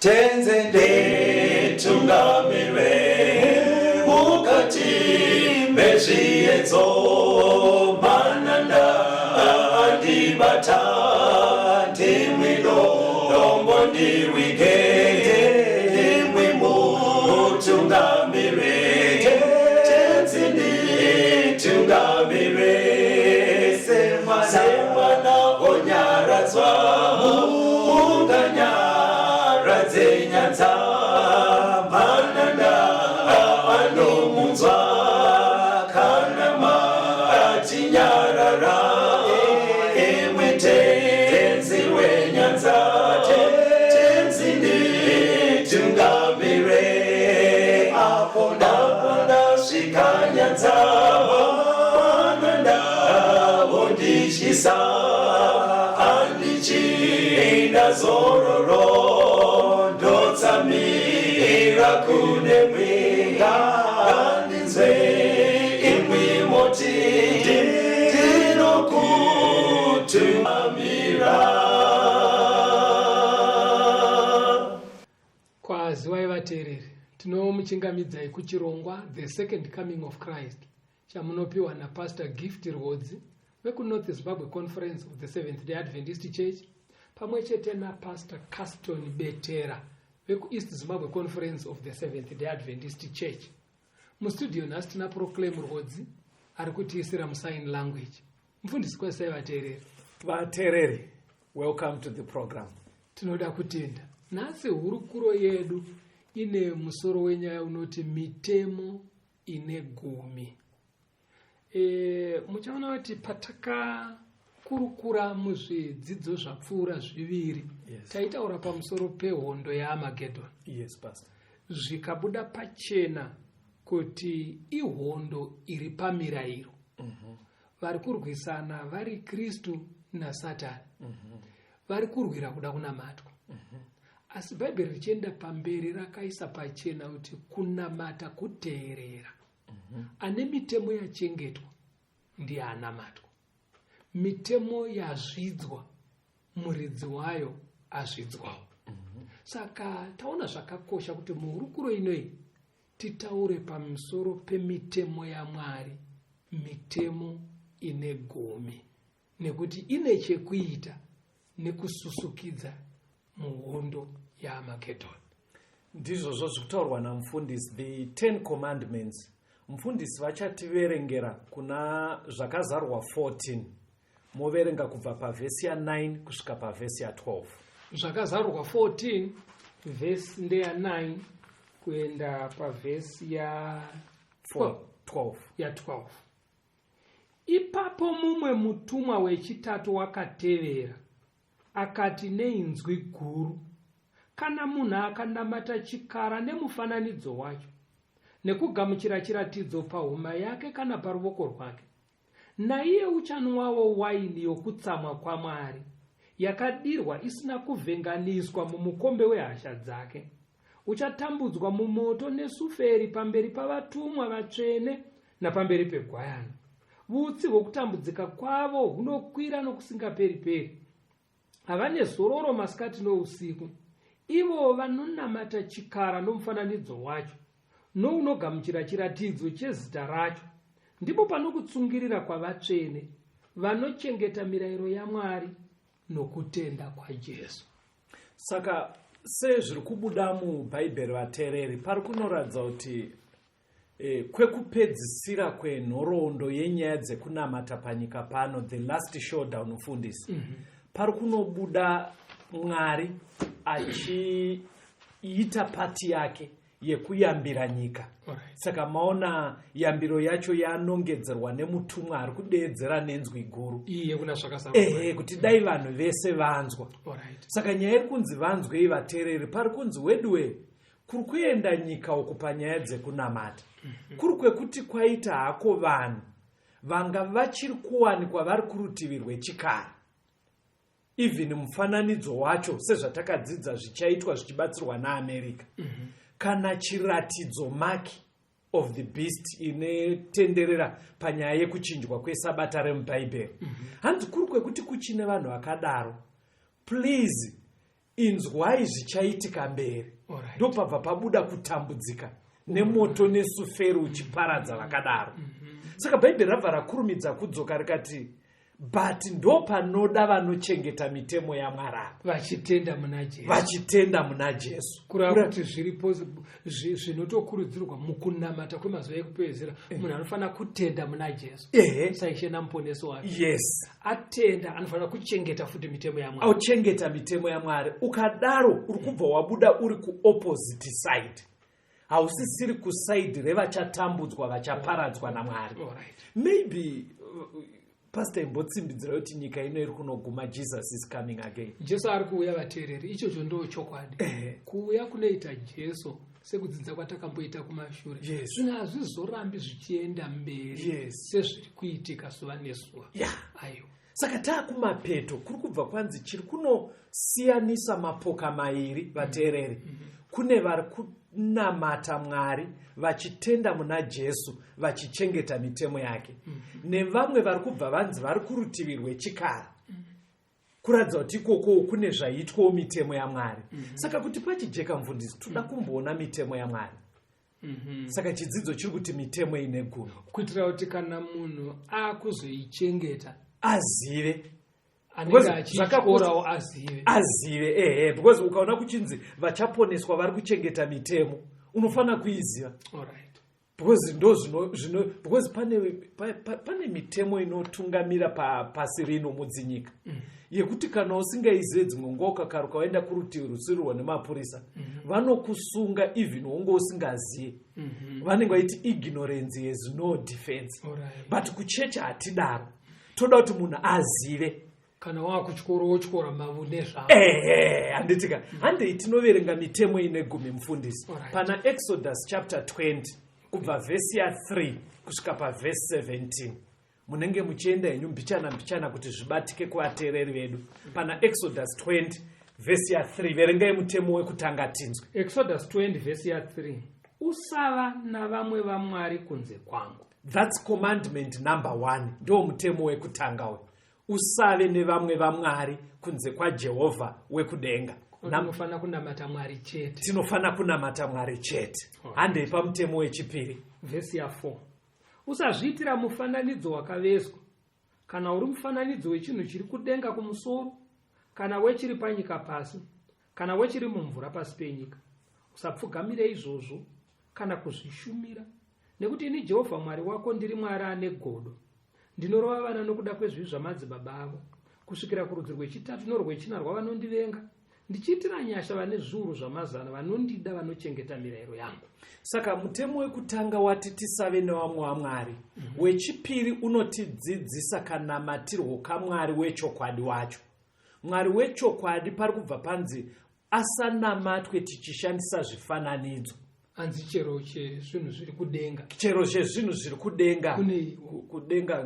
Tenzi nditungamire mukati mezviedzo, mananda andibata, ndimwi dombo ndirwige, ndimwi mutungamire. Tenzi nditungamire, semwana onyaradzwa munganyaradze nyanza, mananda anomunzwa kana matinyarara, imwe Tenzi wenyanza. Tenzi nditungamire, apo ndasvika nyanza, mananda vondityisa, handichina zororo, ndotsamira kune mwenga, ngandinzwe imwi moti ndinokutungamira. Kwaziwai vateereri, tinomuchingamidzai kuchirongwa The Second Coming of Christ chamunopiwa naPastor Gift Rwodzi vekuNorth Zimbabwe Conference of the Seventh Day Adventist Church, pamwe chete naPastor Caston Betera vekuEast Zimbabwe Conference of the Seventh Day Adventist Church. Mustudio nhasi tina Proclaim Rwodzi ari kutiisira musign language. Mufundisi, kwazisai vateereri. Vateereri, welcome to the program. Tinoda kutenda. Nhasi hurukuro yedu ine musoro wenyaya unoti Mitemo Ine Gumi. Muchaona kuti patakakurukura muzvidzidzo zvapfuura zviviri, taitaura pamusoro pehondo yaAmagedhoni. Yes, Pastor. Zvikabuda pachena kuti ihondo iri pamirayiro. Vari kurwisana vari Kristu naSatani. Vari kurwira kuda kunamatwa. Asi Bhaibheri richienda pamberi rakaisa pachena kuti kunamata kuteerera. Ane mitemo yachengetwa ndiye anamatwa. Mitemo yazvidzwa, muridzi wayo azvidzwawo. Saka taona zvakakosha kuti muhurukuro inoyi titaure pamusoro pemitemo yaMwari, Mitemo Ine Gumi, nekuti ine chekuita nekususukidza muhondo yaAmagedhoni. Ndizvozvo zviri kutaurwa namufundisi, the 10 Commandments. Mufundisi vachativerengera kuna Zvakazarwa 14, moverenga kubva pavhesi ya9 kusvika pavhesi ya12. Zvakazarurwa 14, vhesi ndeya9 kuenda pavhesi ya12. 12. Ya12. Ipapo mumwe mutumwa wechitatu wakatevera, akati neinzwi guru, "Kana munhu akanamata chikara nemufananidzo wacho, nekugamuchira chiratidzo pahuma yake kana paruvoko rwake, naiye uchanwawo waini yokutsamwa kwaMwari, yakadirwa isina kuvhenganiswa mumukombe wehasha dzake. Uchatambudzwa mumoto nesuferi pamberi pavatumwa vatsvene napamberi peGwayana. Vutsi hwokutambudzika kwavo hunokwira nokusingaperi-peri. Havane zororo masikati nousiku, ivo vanonamata chikara nomufananidzo wacho, nounogamuchira chiratidzo chezita racho. Ndipo panokutsungirira kwavatsvene, vanochengeta mirayiro yaMwari nokutenda kwaJesu." Saka sezviri kubuda muBhaibheri, vateereri, pari kunoratidza kuti kwekupedzisira kwenhoroondo yenyaya dzekunamata panyika pano, the last showdown, mufundisi, pari kunobuda Mwari achiita part yake yekuyambira nyika. Saka maona yambiro yacho yanongedzerwa nemutumwa ari kudeedzera nenzwi guru. Iye kuna Zvakazarurwa. Ehe, kuti dai vanhu vese vanzwa. Saka nyaya iri kunzi vanzwei, vateereri, pari kunzi weduwe kuri kuenda nyika uku panyaya dzekunamata kuri kwekuti kwaita hako vanhu vanga vachiri kuwanikwa vari kurutivi rwechikara, even mufananidzo wacho, sezvatakadzidza zvichaitwa zvichibatsirwa naAmerica, kana chiratidzo, mark of the beast, inotenderera panyaya yekuchinjwa kwesabata remubhaibheri. Hanzi kuri kwekuti kuchine vanhu vakadaro, please. Inzwai zvichaitika mberi. Alright. Ndopabva pabuda kutambudzika nemoto nesuferi uchiparadza vakadaro. Saka Bhaibheri rabva rakurumidza kudzoka rikati, but ndo panoda vanochengeta mitemo yaMwari apa, vachitenda muna Jesu, vachitenda muna Jesu. Kureva kuti zviripo zvinotokurudzirwa mukunamata kwemazuva ekupedzisira, munhu anofanira kutenda muna Jesu saIshe naMuponesi wake. Atenda, anofanira kuchengeta futi mitemo yaMwari. Auchengeta mitemo yaMwari. Ukadaro uri kubva wabuda uri kuopposite side, hausisiri kuside revachatambudzwa, vachaparadzwa naMwari. Maybe Pastor, imbotsimbidzira kuti nyika ino iri kunoguma. Jesus is coming again. Jesu ari kuuya, vateereri, ichocho ndo chokwadi. Kuuya kunoita Jesu, sekudzidza kwatakamboita kumashure, zvinhu hazvizorambi zvichienda mberi sezviri kuitika zuva nezuva. Aiwa. Saka taakumapeto, kuri kubva kwanzi chiri kunosiyanisa mapoka mairi, vateereri. Kune vari kunamata Mwari vachitenda muna Jesu, vachichengeta mitemo yake, nevamwe vari kubva vanzi vari kurutivi rwechikara, kuratidza kuti ikoko kune zvaitwawo mitemo yaMwari. Saka kuti pachijeka, mufundisi, toda kumboona mitemo yaMwari. Saka chidzidzo chiri kuti mitemo ine gumi. Kuitira kuti kana munhu akuzoichengeta azive anenge Because achityora azive. Azive, ehe, because ukaona kuchinzi vachaponeswa vari kuchengeta mitemo, unofanira kuiziva, because ndo zvino zvino because pane mitemo inotungamira pasi rino mudzinyika, yekuti kana usingaizive, dzimwe nguva ukakaruka waenda kurutivi rusiri nemapurisa, vanokusunga even wonge usingazive. Vanenge vaiti ignorance has no defense. But kuchechi hatidaro, toda kuti munhu azive. Kana waakutyora, wotyora mavhu nezvavo. Ehe, handitika? Handei tinoverenga mitemo ine gumi, mufundisi. Pana Exodus chapter 20, kubva vhesi ya3 kusvika pavhesi 17. Munenge muchienda henyu mbichana mbichana kuti zvibatike kuvateereri vedu. Pana Exodus 20 vhesi ya3, verengai mutemo wekutanga tinzwe. Exodus 20 vhesi ya3: "Usava navamwe vamwari kunze kwangu." That's commandment number one, ndo mutemo wekutanga uyu: usave nevamwe vamwari kunze kwaJehovha wekudenga. Tinofanira kunamata Mwari chete. Tinofanira kunamata Mwari chete. Handei pamutemo wechipiri. Vhesi ya4: "Usazviitira mufananidzo wakavezwa, kana uri mufananidzo wechinhu chiri kudenga kumusoro, kana wechiri panyika pasi, kana wechiri mumvura pasi penyika. Usapfugamire izvozvo kana kuzvishumira, nekuti ini Jehovha Mwari wako ndiri Mwari ane godo. Ndinorova vana nokuda kwezvivi zvamadzibaba avo kusvikira kurudzi rwechitatu norwechina rwavanondivenga, ndichiitira nyasha vane zviuru zvamazana vanondida, vanochengeta mirayiro yangu." Saka mutemo wekutanga wati tisave nevamwe vamwari. Wechipiri unotidzidzisa kanamatirwo kaMwari wechokwadi wacho. Mwari wechokwadi pari kubva panzi asanamatwe tichishandisa zvifananidzo. Hanzi chero chezvinhu zviri kudenga. Chero chezvinhu zviri kudenga. Kune Kudenga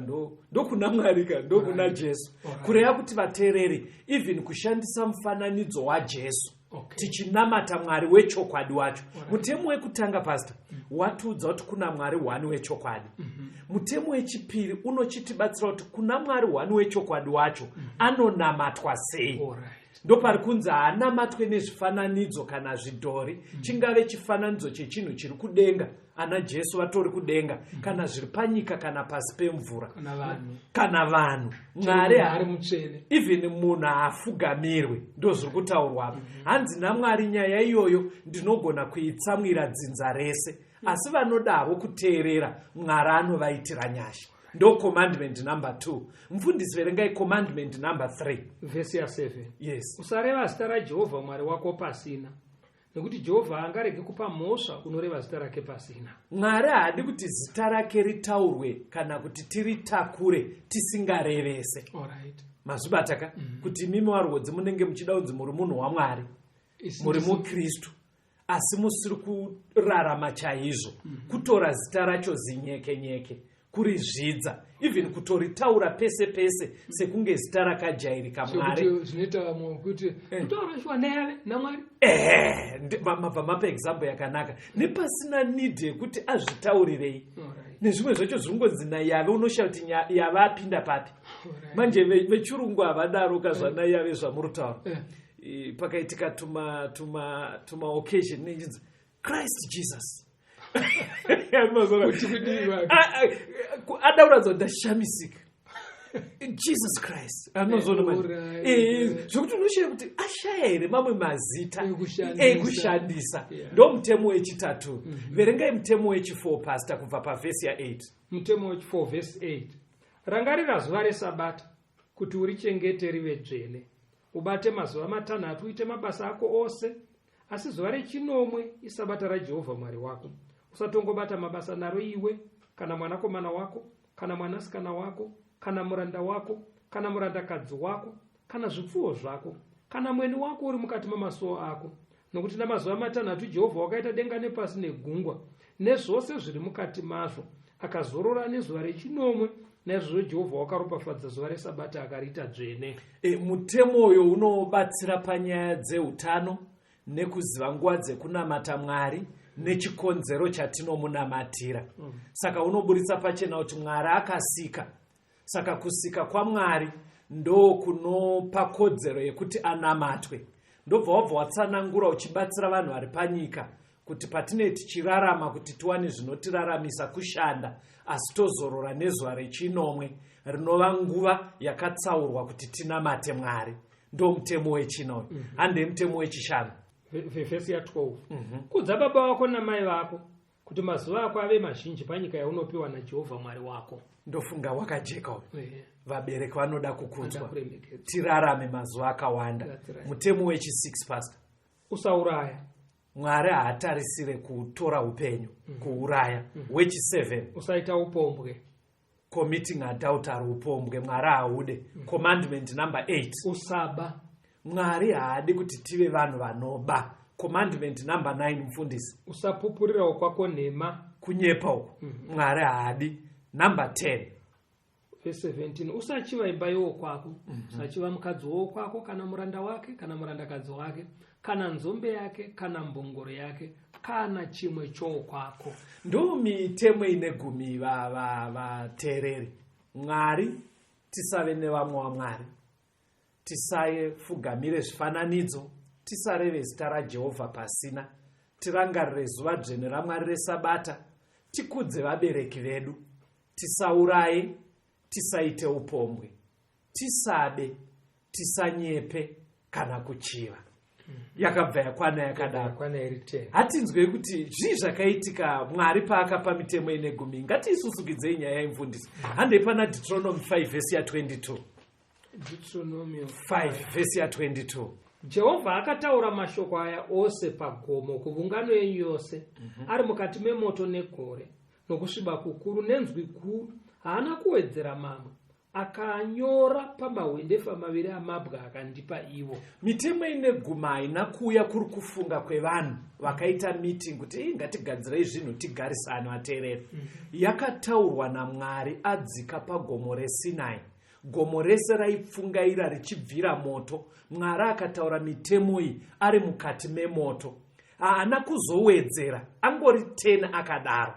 ndokuna Mwari ka, ndokuna Jesu. Kureva kuti, vateereri, even kushandisa mufananidzo waJesu tichinamata Mwari wechokwadi wacho. Mutemo wekutanga, Pastor, watiudza kuti kuna Mwari one wechokwadi. Mutemo wechipiri unochitibatsira kuti kuna Mwari one wechokwadi wacho anonamatwa sei. Ndopari kunzi haanamatwe nezvifananidzo kana zvidhori, chingave chifananidzo chechinhu chiri kudenga, ana Jesu vatori kudenga, kana zviri panyika, kana pasi pemvura, kana vanhu. Kana vanhu. Mwari Mwari ari mutsvene. Even munhu haafugamirwe, ndo zviri kutaurwa apa. Hanzi naMwari, nyaya iyoyo ndinogona kuitsamwira dzinza rese, asi vanodavo kuteerera, Mwari anovaitira nyasha. Ndo commandment number 2. Mufundisi, verengai commandment number 3. Vhesi ya7: Yes. "Usareva zita raJehovha Mwari wako pasina, nekuti Jehovha haangaregi kupa mhosva unoreva zita rake pasina." Mwari haadi kuti zita rake ritaurwe kana kuti tiritakure tisingarevese. Mazvibata ka, kuti imimi warwodzi munenge muchida kunzi muri munhu waMwari, muri muKristu, asi musiri kurarama chaizvo. Kutora zita racho zinyeke nyeke, kurizvidza, even kutoritaura pese pese sekunge zita rakajairika. Mwari Sekuti zvinoita vamwe kuti kutaura shuwa neyave naMwari. Ehe, mabva mapa example yakanaka nepasina need yekuti azvitaurirei. Nezvimwe zvacho zvinongonzi nayave, unoshaya kuti yave apinda papi. Manje vechirungu havadaro kazvana yave zvamuri kutaura. Pakaitika tuma tuma tuma occasion nechinzi Christ Jesus. Kuti kudii vake? Ada kuratidza kuti ndashamisika, Jesus Christ anozoona manje. Zvokuti unoshaya kuti ashaya here mamwe mazita Ekushandisa. Ekushandisa. Ndo mutemo wechitatu. Verengai mutemo wechi4, pastor, kubva pavhesi ya8. Mutemo wechi4, vhesi 8: Rangarira zuva resabata kuti urichengete rive dzvene. Ubate mazuva 6 uite mabasa ako ose, asi zuva rechinomwe isabata raJehovha Mwari wako. Usatongobata mabasa naro, iwe kana mwanakomana wako kana mwanasikana wako kana muranda wako kana murandakadzi wako kana zvipfuwo zvako kana mweni wako uri mukati mamasuo ako, nokuti namazuva 6 Jehovha wakaita denga nepasi negungwa nezvose zviri mukati mazvo, akazorora nezuva rechinomwe. Naizvozvo Jehovha wakaropafadza zuva resabata, akariita dzvene. Mutemo uyo unobatsira panyaya dzeutano nekuziva nguva dzekunamata Mwari nechikonzero chatinomunamatira. Saka unoburitsa pachena kuti Mwari akasika, saka kusika kwaMwari ndo kunopa kodzero yekuti anamatwe. Ndobva wabva watsanangura uchibatsira vanhu vari panyika kuti patinee tichirarama, kuti tiwane zvinotiraramisa kushanda, asi tozorora nezuva rechinomwe, rinova nguva yakatsaurwa kuti tinamate Mwari. Ndo mutemo wechina uyu. Handei mutemo wechishanu. Vhesi ya12: Kudza baba vako namai vako, kuti mazuva ako ave mazhinji panyika yaunopiwa naJehovha Mwari wako. Ndofunga wakajeka uyu. Vabereki vanoda kukudzwa, Kuremekedzwa. Tirarame mazuva akawanda. That's right. Mutemo wechi6, pastor. Usauraya. Mwari haatarisire kutora upenyu, kuuraya. Wechi7. Usaita upombwe. Committing adultery, upombwe, Mwari haude. Commandment number 8. Usaba. Mwari haadi kuti tive vanhu vanoba. Commandment number 9, mufundisi. Usapupurirawo kwako nhema. Kunyepa uku, Mwari haadi. Number 10. Vhesi 17: Usachiva imba yowokwako. Usachiva mukadzi wowokwako, kana muranda wake kana murandakadzi wake, kana nzombe yake kana mbongoro yake, kana chimwe chowokwako. Ndo mitemo ine gumi, vateereri. Mwari, tisave nevamwe waMwari, tisafugamire zvifananidzo, tisareve zita raJehovha pasina, tirangarire zuva dzvene raMwari resabata, tikudze vabereki vedu, tisauraye, tisaite upombwe, tisabe, tisanyepe kana kuchiva. Yakabva yakwana yakadaro. Yakwana iri 10. Hatinzwei kuti zvii zvakaitika Mwari paakapa mitemo ine gumi. Ngatiisusukidzei nyaya yemufundisi. Handei pana Deuteronomy 5, vhesi ya22. Deuteronomio 5, vhesi ya22. Jehovha akataura mashoko aya ose pagomo kuvungano yenyu yose, ari mukati memoto negore nokusviba kukuru nenzwi guru. Haana kuwedzera mamwe, akanyora pamahwendefa maviri amabwe, akandipa ivo. Mitemo ine gumi haina kuuya kuri kufunga kwevanhu vakaita meeting kuti, "Ii, ngatigadzirei zvinhu tigarisane." Vateereri, yakataurwa naMwari adzika pagomo reSinai. Gomo rese raipfungaira richibvira moto. Mwari akataura mitemo iyi ari mukati memoto. Haana kuzowedzera, angori 10 akadaro.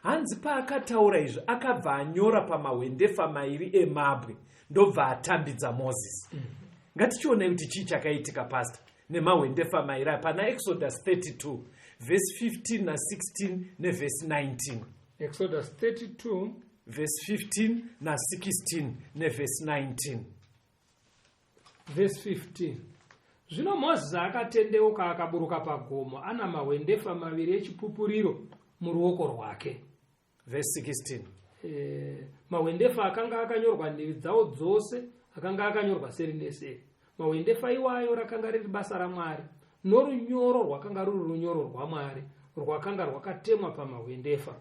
Hanzi paakataura izvi, akabva anyora pamahwendefa mairi emabwe, ndobva atambidza Mozisi. Ngatichionei kuti chii chakaitika, pastor, nemahwendefa mairi aya pana Exodus 32, vhesi 15 na16 nevhesi 19. Exodus 32. Vhesi 15 na16 nevhesi 19. Vhesi 15: Zvino Mozisi akatendeuka, akaburuka pagomo ana mahwendefa maviri echipupuriro muruoko rwake. Vhesi 16. Mahwendefa akanga akanyorwa nhivi dzawo dzose, akanga akanyorwa seri neseri. Mahwendefa iwayo rakanga riri basa raMwari, norunyoro rwakanga ruri runyoro rwaMwari rwakanga rwakatemwa pamahwendefa.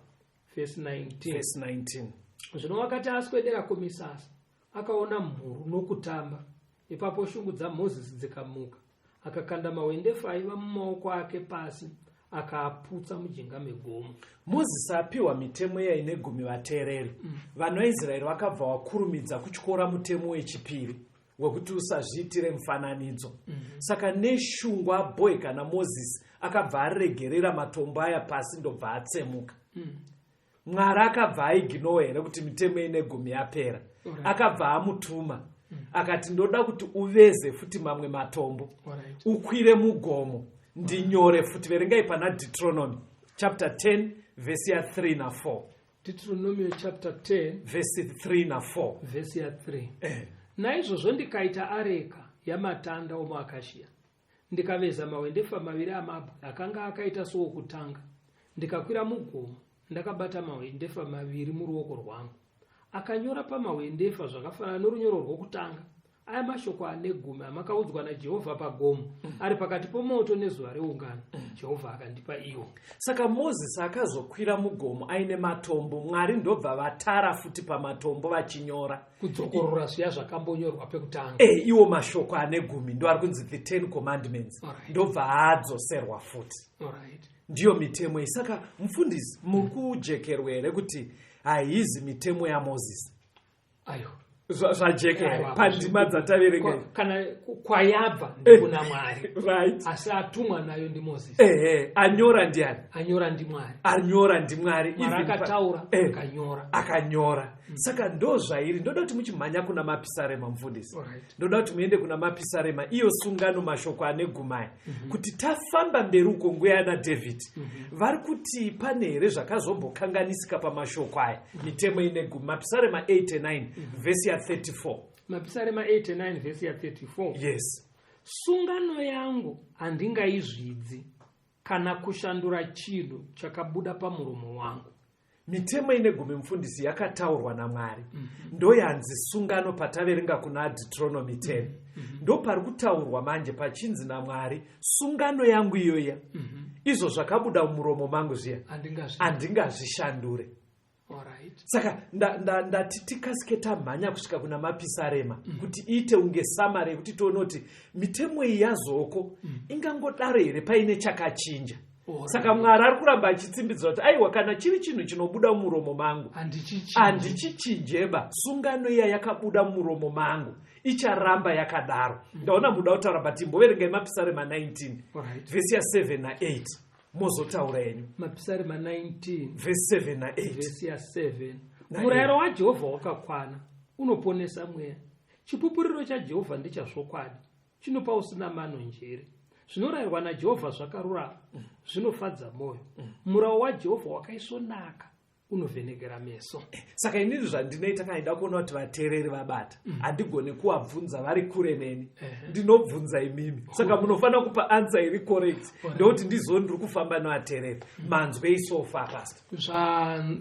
Vhesi 19. Vhesi 19. Zvino wakati aswedera kumisasa, akaona mhuru nokutamba. Ipapo shungu dzaMozisi dzikamuka, akakanda mahwendefa aiva mumaoko ake pasi, akaaputsa mujinga megomo. Mozisi apiwa mitemo yaine gumi, vateereri, vanhu vaIsraeri vakabva vakurumidza kutyora mutemo wechipiri wekuti usazviitire mufananidzo. Saka neshungu abhoyi kana Mozisi akabva aregerera matombo aya pasi, ndobva atsemuka. Mwari akabva aignore here kuti mitemo ine gumi yapera? Akabva amutuma. Akati ndoda kuti uveze futi mamwe matombo, Alright. ukwire mugomo, ndinyore futi. Verengai pana Deuteronomy chapter 10 vhesi ya3 na4. Deuteronomio chapter 10, vhesi 3 na4. Vhesi ya3. Naizvozvo ndikaita areka yamatanda omuakashia, ndikaveza mahwendefa maviri amabwe akanga akaita sookutanga, ndikakwira mugomo ndakabata mahwendefa maviri muruoko rwangu. Akanyora pamahwendefa zvakafanana norunyoro rwokutanga, aya mashoko ane gumi amakaudzwa naJehovha pagomo ari pakati pomoto nezuva reungano. Jehovha akandipa iwo. Saka Mozisi akazokwira mugomo aine matombo, Mwari ndobva vatara futi pamatombo vachinyora. Kudzokorora zviya zvakambonyorwa pekutanga. Iwo mashoko ane gumi ndo ari kunzi the 10 commandments. Ndobva adzoserwa futi. Ndiyo mitemo iyi. Saka mufundisi, muri kujekerwa here kuti haizi mitemo yaMozisi? Ayo. Zvajeka here Aiwa, pandima dzataverenga? Kana kwayabva ndikuna Mwari, asi atumwa nayo ndiMozisi. Ehe, anyora ndiani? Anyora ndiMwari. Anyora ndiMwari. Mwari Even akataura, akanyora. Akanyora. Saka ndo zvairi. Ndoda kuti muchimhanya kuna Mapisarema, mufundisi. Ndoda kuti muende kuna Mapisarema, iyo sungano, mashoko ane gumaya, kuti tafamba mberi uko nguva yana David, vari kuti pane here zvakazombokanganisika pamashoko aya, mitemo ine gumi? Mapisarema 89 vhesi ya34. Mapisarema 89 vhesi ya34. Yes. Sungano yangu handingaizvidzi, kana kushandura chinhu chakabuda pamuromo wangu. Mitemo ine gumi, mufundisi, yakataurwa naMwari, ndoyanzi sungano. Pataverenga kuna Deuteronomy 10, ndo pari kutaurwa manje pachinzi naMwari, sungano yangu iyoya, izvo zvakabuda mumuromo mangu zviya, handingazvi handingazvishandure. Saka ndati tikasike tamhanya kusvika kuna Mapisarema kuti iite unge summary yekuti tione kuti mitemo iyi yazoko ingangodaro here paine chakachinja. Saka Mwari ari kuramba achitsimbidza kuti aiwa, kana chiri chinhu chinobuda mumuromo mangu, handichichinji. Handichichinjeba. Sungano iya yakabuda mumuromo mangu icharamba yakadaro. Ndaona muda kutaura, but imboverengai Mapisarema 19, vhesi ya7 na8, mozotaura yenyu. Mapisarema 19, vhesi 7 na8. Vhesi ya7. Na Murayiro waJehovha wakakwana, unoponesa mweya. Chipupuriro chaJehovha ndechazvokwadi, chinopa usina mano njere. Zvinorayirwa naJehovha zvakarurama, zvinofadza mwoyo. Murau waJehovha wakaisvonaka, unovhenekera meso. Saka inini zvandinoita kana ndida kuona kuti vateereri vabata, handigoni kuvabvunza vari kure neni. Ndinobvunza imimi, saka munofanira kupa answer iri correct, ndokuti ndizvo ndiri kufamba nevateereri. Manzwei so far, pastor?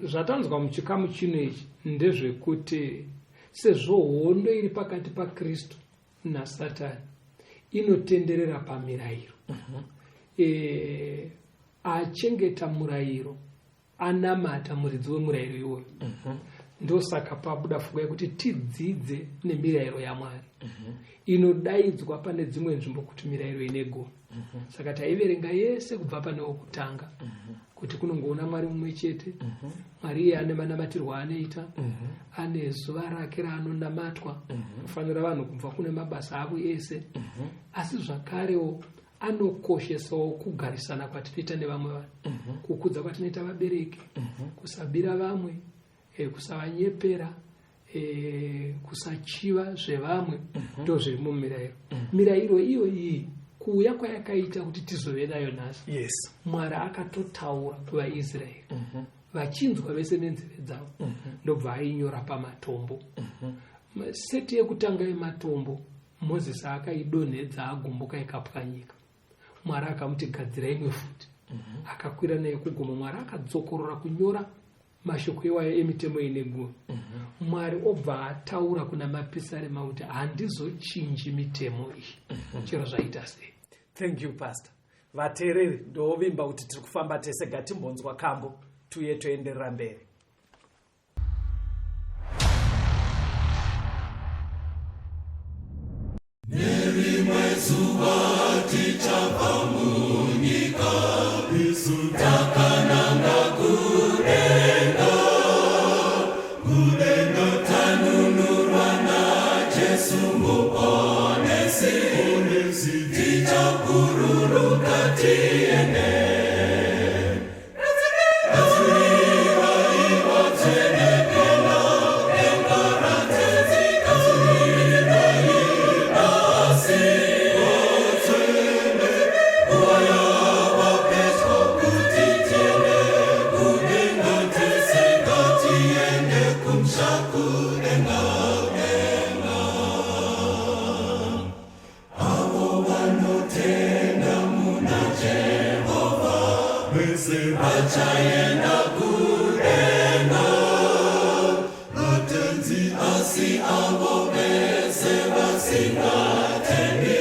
Zvatanzwa muchikamu chino ichi ndezvekuti sezvo hondo iri pakati paKristu naSatani inotenderera pamirayiro, achengeta murayiro anamata muridzi wemurayiro iwoyo. Ndosaka pabuda pfungwa yekuti tidzidze nemirayiro yaMwari, inodaidzwa pane dzimwe nzvimbo kuti mirayiro ine gumi. Saka taiverenga yese kubva pane wokutanga, kuti kunongoona Mwari mumwe chete. Mwari iye ane manamatirwo aanoita, ane zuva rake raanonamatwa, kufanira vanhu kubva kune mabasa avo ese, asi zvakarewo anokoshesawo kugarisana kwatinoita nevamwe vanhu, kukudza kwatinoita vabereki, kusabira vamwe, kusavanyepera, kusachiva zvevamwe. Ndo zviri mumirayiro. Mirayiro iyo iyi, kuuya kwayakaita kuti tizove nayo nhasi, Mwari akatotaura kuvaIsraeri vachinzwa vese nenzeve dzavo, ndobva ainyora pamatombo. Seti yekutanga yematombo Mozisi akaidonhedza agumbuka, ikapwanyika. Mwari akamuti gadzira imwe futi. Akakwira naye kugomo, Mwari akadzokorora kunyora mashoko iwayo emitemo ine gumi. Mwari obva ataura kuna Mapisarema kuti handizochinji mitemo iyi, chero zvaita sei. Thank you, pastor. Vateereri, ndovimba kuti tiri kufamba tese. Gatimbonzwa kambo, tuye toenderera mberi. Nerimwe zuva tichabva munyika, isu takananga kudenga, kudenga tanunurwa naJesu Muponesi, tichakururuka tiende. Gadzirira iwa tsvene pena denga ratenzi, gadzirira. Vese vachaenda kudenga raTenzi, asi avo vese vasingatendi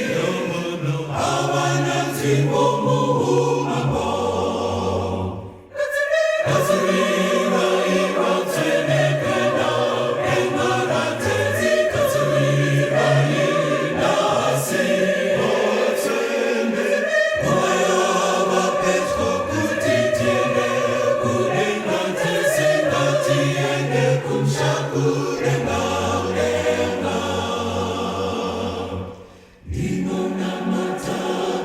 havana nzvimbo muumambo. Gadzirirai vatsvene kuenda denga raTenzi, gadzirirai nhasi vatsvene. Nguva yava pedyo kuti tiende kudenga tese, ngatiende kumusha kudenga, kudenga. Ndinonamata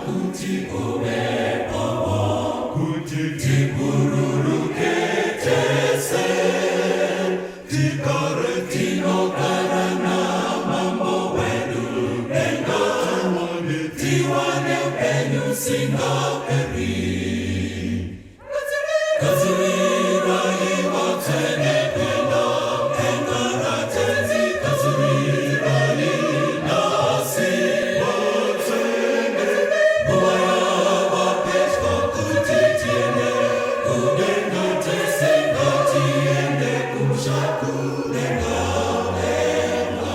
kuti uvepowo, kuti tibhururuke tese, tigare tinogara namambo wedu denga, tiwane upenyu usingaperi. Gadzirirai vatsvene kuenda denga raTenzi, gadzirirai nhasi vatsvene. Nguva yava pedyo kuti tiende kudenga tese, ngatiende kumusha kudenga, denga.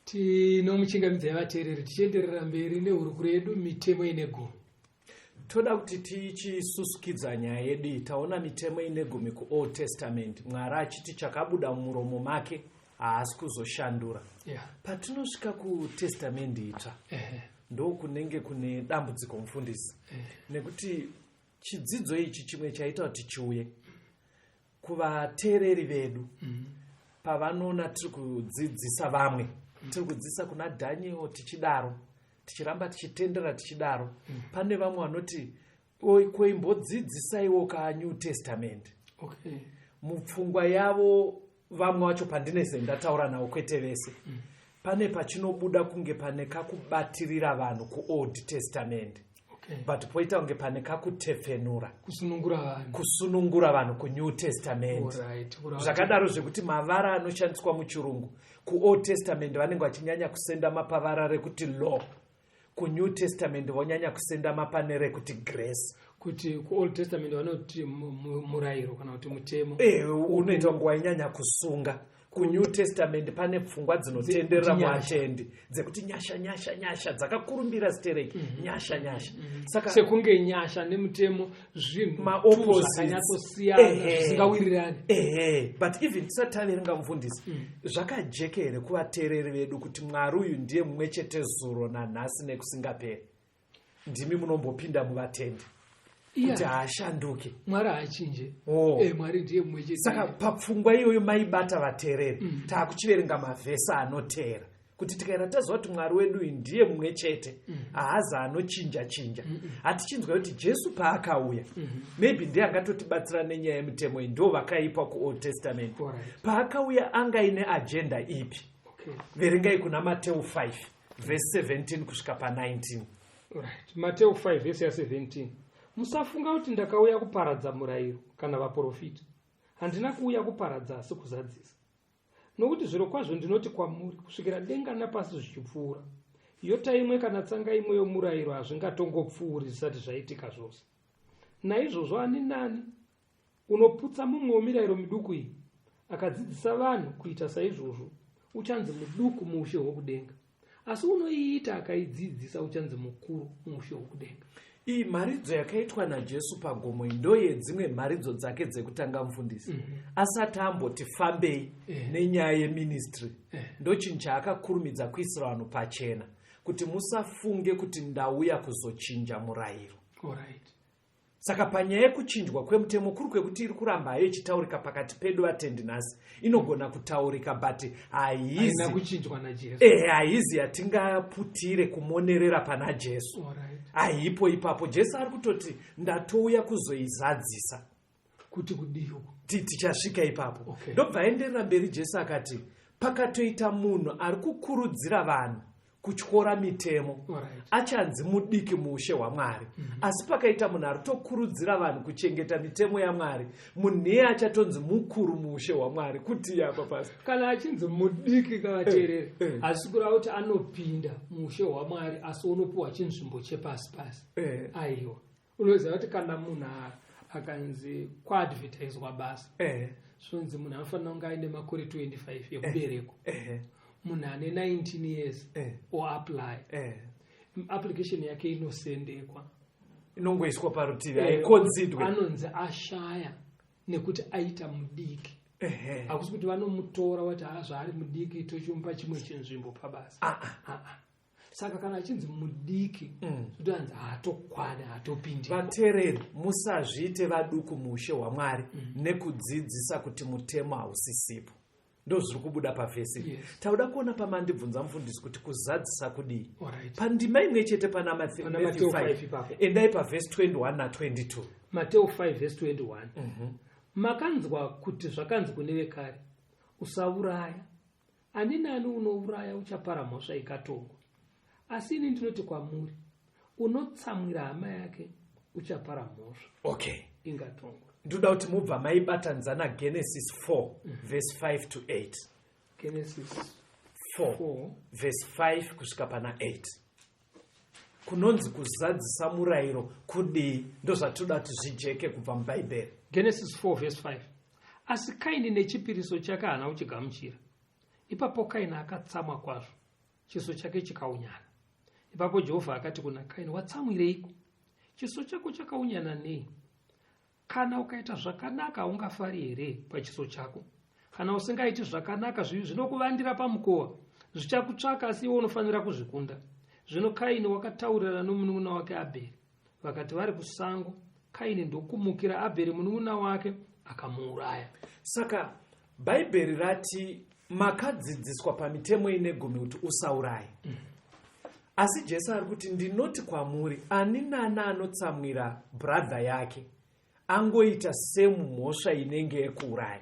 Tinomuchingamidzai vateereri, tichienderera mberi nehurukuro yedu, Mitemo Ine Gumi. Toda kuti tichisusukidza nyaya yedu iyi. Taona mitemo ine gumi kuOld Testament, Mwari achiti chakabuda mumuromo make haasi kuzoshandura. Patinosvika kuTestamendi Itsva, ndokunenge kune dambudziko, mufundisi, nekuti chidzidzo ichi chimwe chaita kuti chiuye kuvateereri vedu pavanoona tiri kudzidzisa vamwe, tiri kudzidzisa kuna Daniel, tichidaro, tichiramba tichitendera, tichidaro, pane vamwe vanoti, "Oi, koimbodzidzisaiwo kaNew Testament." Mupfungwa yavo vamwe vacho pandineze ndataura navo, kwete vese, pane pachinobuda kunge pane kakubatirira vanhu kuOld Testament, but poita kunge pane kakutepfenura, kusunungura vanhu, kusunungura vanhu kuNew Testament. Zvakadaro zvekuti mavara anoshandiswa muchirungu kuOld Testament vanenge vachinyanya kusendama pavara rekuti law, kuNew Testament vonyanya kusendama pane rekuti grace. Kuti kuOld Testament vanoti murayiro kana kuti mutemo. E, unoita kunge wainyanya kusunga. KuNew Testament pane pfungwa dzinotenderera Dzekuti nyasha. Muatendi dzekuti nyasha, nyasha, nyasha dzakakurumbira stereki, nyasha, nyasha. Saka sekunge nyasha nemutemo zvinhu Ma-opposites. Zvakanyatsosiyana, zvisingawirirani. Ehe, but even tisati taverenga, mufundisi, zvakajeka here kuvateereri vedu kuti Mwari uyu ndiye mumwe chete zuro nanhasi nekusingaperi? Ndimi munombopinda muvatendi kuti haashanduke. Mwari haachinje. Oh. Mwari ndiye mumwe chete. Saka papfungwa iyoyo maibata vateereri, taakuchiverenga mavhesi anoteera kuti tikaenda taziva kuti Mwari wedu uyu ndiye mumwe chete, haazi anochinja chinja. Hatichinzwa kuti Jesu paakauya, maybe ndiye angatotibatsira nenyaya yemitemo iyi, ndo vakaipa kuOld Testament. Paakauya anga ine agenda ipi? Verengai kuna Mateu 5 vhesi 17 kusvika pa19. Right. Mateu 5 vhesi ya17: "Musafunga kuti ndakauya kuparadza murayiro kana vaprofita. Handina kuuya kuparadza asi kuzadzisa. Nokuti zvirokwazvo ndinoti kwamuri, kusvikira denga napasi zvichipfuura, yota imwe kana tsanga imwe yomurayiro hazvingatongopfuuri zvisati zvaitika zvose. Naizvozvo ani nani unoputsa mumwe wemirayiro miduku iyi, akadzidzisa vanhu kuita saizvozvo, uchanzi muduku muushe hwokudenga, asi unoiita akaidzidzisa uchanzi mukuru muushe hwokudenga." Iyi mharidzo yakaitwa naJesu pagomo iyi ndo yedzimwe mharidzo dzake dzekutanga, mufundisi, asati amboti fambei nenyaya yeministry. Ndo chinhu chaakakurumidza kuisira vanhu pachena kuti musafunge kuti ndauya kuzochinja murayiro. Saka panyaya yekuchinjwa kwemutemo, kuri kwekuti iri kuramba hayo ichitaurika pakati pedu vatendi nhasi, inogona kutaurika, but haina haizi kuchinjwa naJesu. Ehe, haizi yatingaputire kumonerera pana Jesu. Haipo ipapo. Jesu ari kutoti ndatouya kuzoizadzisa. Kuti kudii uko? Tichasvika ipapo. Okay. Ndobva aenderera mberi Jesu akati pakatoita munhu ari kukurudzira vanhu. Kutyora mitemo, achanzi mudiki muushe hwaMwari. Asi pakaita munhu ari kutokurudzira vanhu kuchengeta mitemo yaMwari, munhu iye achatonzi mukuru muushe hwaMwari. Kuti apa pasi Kana achinzi mudiki, kavateereri, hasi kureva kuti anopinda muushe hwaMwari asi unopiwa chinzvimbo chepasi pasi. Aiwa, unoziva kuti kana munhu akanzi kwaadvertiswa basa, zvonzi munhu anofanira kunge aine makore 25 ekuberekwa, munhu ane 19 years oapply, application yake inosendekwa. Inongoiswa parutivi, haiconsiderwe. Anonzi ashaya nekuti aita mudiki. Hakusi kuti vanomutora vati, "Ha, zvaari mudiki tochimupa chimwe chinzvimbo pabasa." Ah, ah. Ah, ah. Saka kana achinzi mudiki, zvotoanzi haatokwana, haatopindi. Vateereri, musazviite vaduku muushe hwaMwari nekudzidzisa kuti mutemo hausisipo. Ndo zviri kubuda pavhesi. Tauda kuona pamandibvunza, mufundisi, kuti kuzadzisa kudii. Pandima imwe chete pana Pana Matthew Mateo 5, 5 ipapo. Endai pavhesi 21 na22. Mateo 5 vhesi 21: "Makanzwa kuti zvakanzi kune vekare, 'Usauraya, ani nani unouraya uchapara mhosva ikatongwa.' Asi ini ndinoti kwamuri, unotsamwira hama yake uchapara mhosva ingatongwa." Ndoda kuti mubva maibatanidza naGenesis 4 vhesi 5 to 8. Genesis 4 4 vhesi 5 kusvika pana 8, kunonzi kuzadzisa murayiro kudii. Ndozvatoda kuti zvijeke kubva mubhaibheri. Genesis 4 verse 5: "Asi Kaini nechipiriso chake haana kuchigamuchira. Ipapo Kaini akatsamwa kwazvo, chiso chake chikaunyana. Ipapo Jehovha akati kuna Kaini, 'Watsamwireiko? Chiso chako chakaunyana nei? Kana ukaita zvakanaka, haungafari here pachiso chako? Kana usingaiti zvakanaka, zvivi zvinokuvandira pamukova, zvichakutsvaka, asi iwe unofanira kuzvikunda.' Zvino Kaini wakataurirana nomunun'una wake Abheri. Vakati vari kusango, Kaini ndokumukira Abheri munun'una wake, akamuuraya." Saka Bhaibheri rati makadzidziswa pamitemo ine gumi kuti usaurayi. Asi Jesu ari kuti, "Ndinoti kwamuri, ani nani anotsamwira brother yake angoita semumhosva inenge yekuuraya."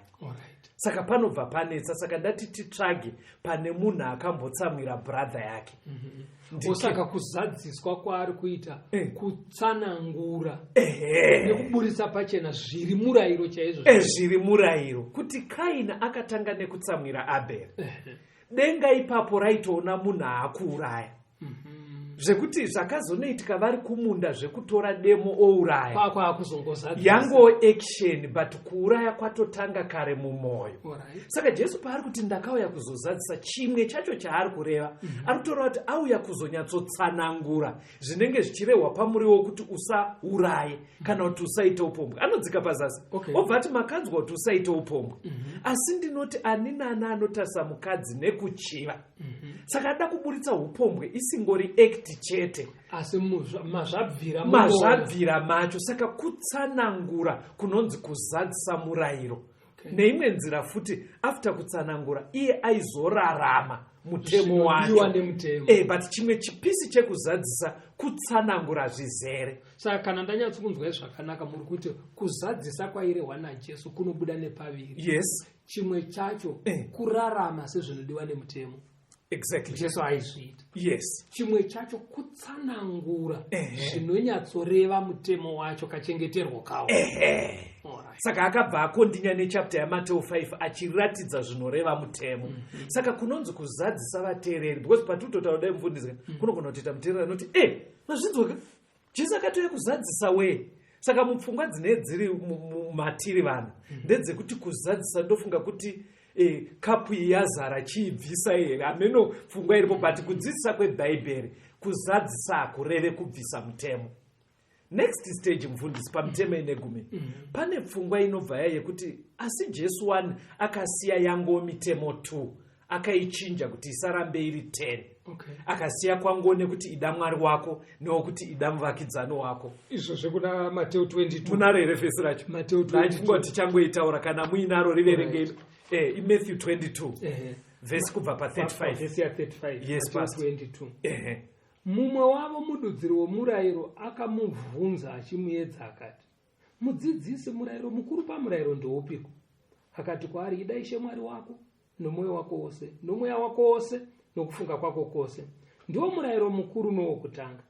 Saka panobva panetsa. Saka ndati titsvage pane munhu akambotsamwira brother yake. Osaka kuzadziswa kwaari kuita kutsanangura nekuburisa pachena zviri murayiro chaizvo. Zviri murayiro, kuti Kaini akatanga nekutsamwira Abheri. Denga ipapo raitoona munhu aakuuraya, zvekuti zvakazonoitika vari kumunda zvekutora demo ouraya, Kwaakuzongozadzisa. Yango action, but kuuraya kwatotanga kare mumwoyo. Saka Jesu paari kuti ndakauya kuzozadzisa, chimwe chacho chaari kureva, ari kutoreva kuti auya kuzonyatsotsanangura zvinenge zvichirehwa pamuriwo kuti usauraye kana kuti usaite upombwe. Anodzika pazasi, obva ati, "Makanzwa kuti usaite upombwe. Asi ndinoti ani nani anotarisa mukadzi nekuchiva." Saka ada kuburitsa upombwe isingori act chete, Asi mazvabvira mumwoyo. Mazvabvira macho. Saka kutsanangura kunonzi kuzadzisa murayiro. Neimwe nzira futi, after kutsanangura, iye aizorarama mutemo Zvinodiwa wacho. nemutemo. But chimwe chipisi chekuzadzisa kutsanangura zvizere. Saka kana ndanyatsokunzwai zvakanaka, muri kuti kuzadzisa kwairehwa naJesu kunobuda nepaviri. Chimwe chacho kurarama sezvinodiwa nemutemo. Jesu aizviita. Chimwe chacho kutsanangura zvinonyatsoreva mutemo wacho, kachengeterwo kawo. Saka akabva akondinya nechapter yaMateo 5 achiratidza zvinoreva mutemo. Saka kunonzi kuzadzisa, vateereri, because patikutotaura dai, mufundisi, kunogona kutoita muteereri anoti, "E, mazvinzwaka, Jesu akatouya kuzadzisa wee." Saka mupfungwa dzine dziri matiri vanhu ndedzekuti kuzadzisa, ndofunga kuti kapu iyi yazara, chiibvisa here? Hameno pfungwa iripo, but kudzidzisa kwebhaibheri, kuzadzisa hakureve kubvisa mutemo. Next stage, mufundisi, pamitemo ine gumi pane pfungwa inobva ya yekuti asi Jesu 1 akasiya yango mitemo 2, akaichinja kuti isarambe iri 10. Akasiya kwango nekuti ida Mwari wako newekuti ida muvakidzani wako. Izvo zvekuna Mateo 22. Munaro here vhesi racho? Mateo 22. Ndachifunga kuti tichangoitaura. Kana muinaro, riverengei. IMatthew 22, vhesi kubva pa35. Vhesi ya35. Yes, Mateo Pastor. 22: "Mumwe wavo, mududziri womurayiro, akamubvunza achimuedza akati, 'Mudzidzisi, murayiro mukuru pamurayiro ndoupiko?' Akati kwaari, 'Ida Ishe Mwari wako nomwoyo wako wose, nomweya wako wose, nokufunga kwako kwose. Ndiwo murayiro mukuru nowokutanga.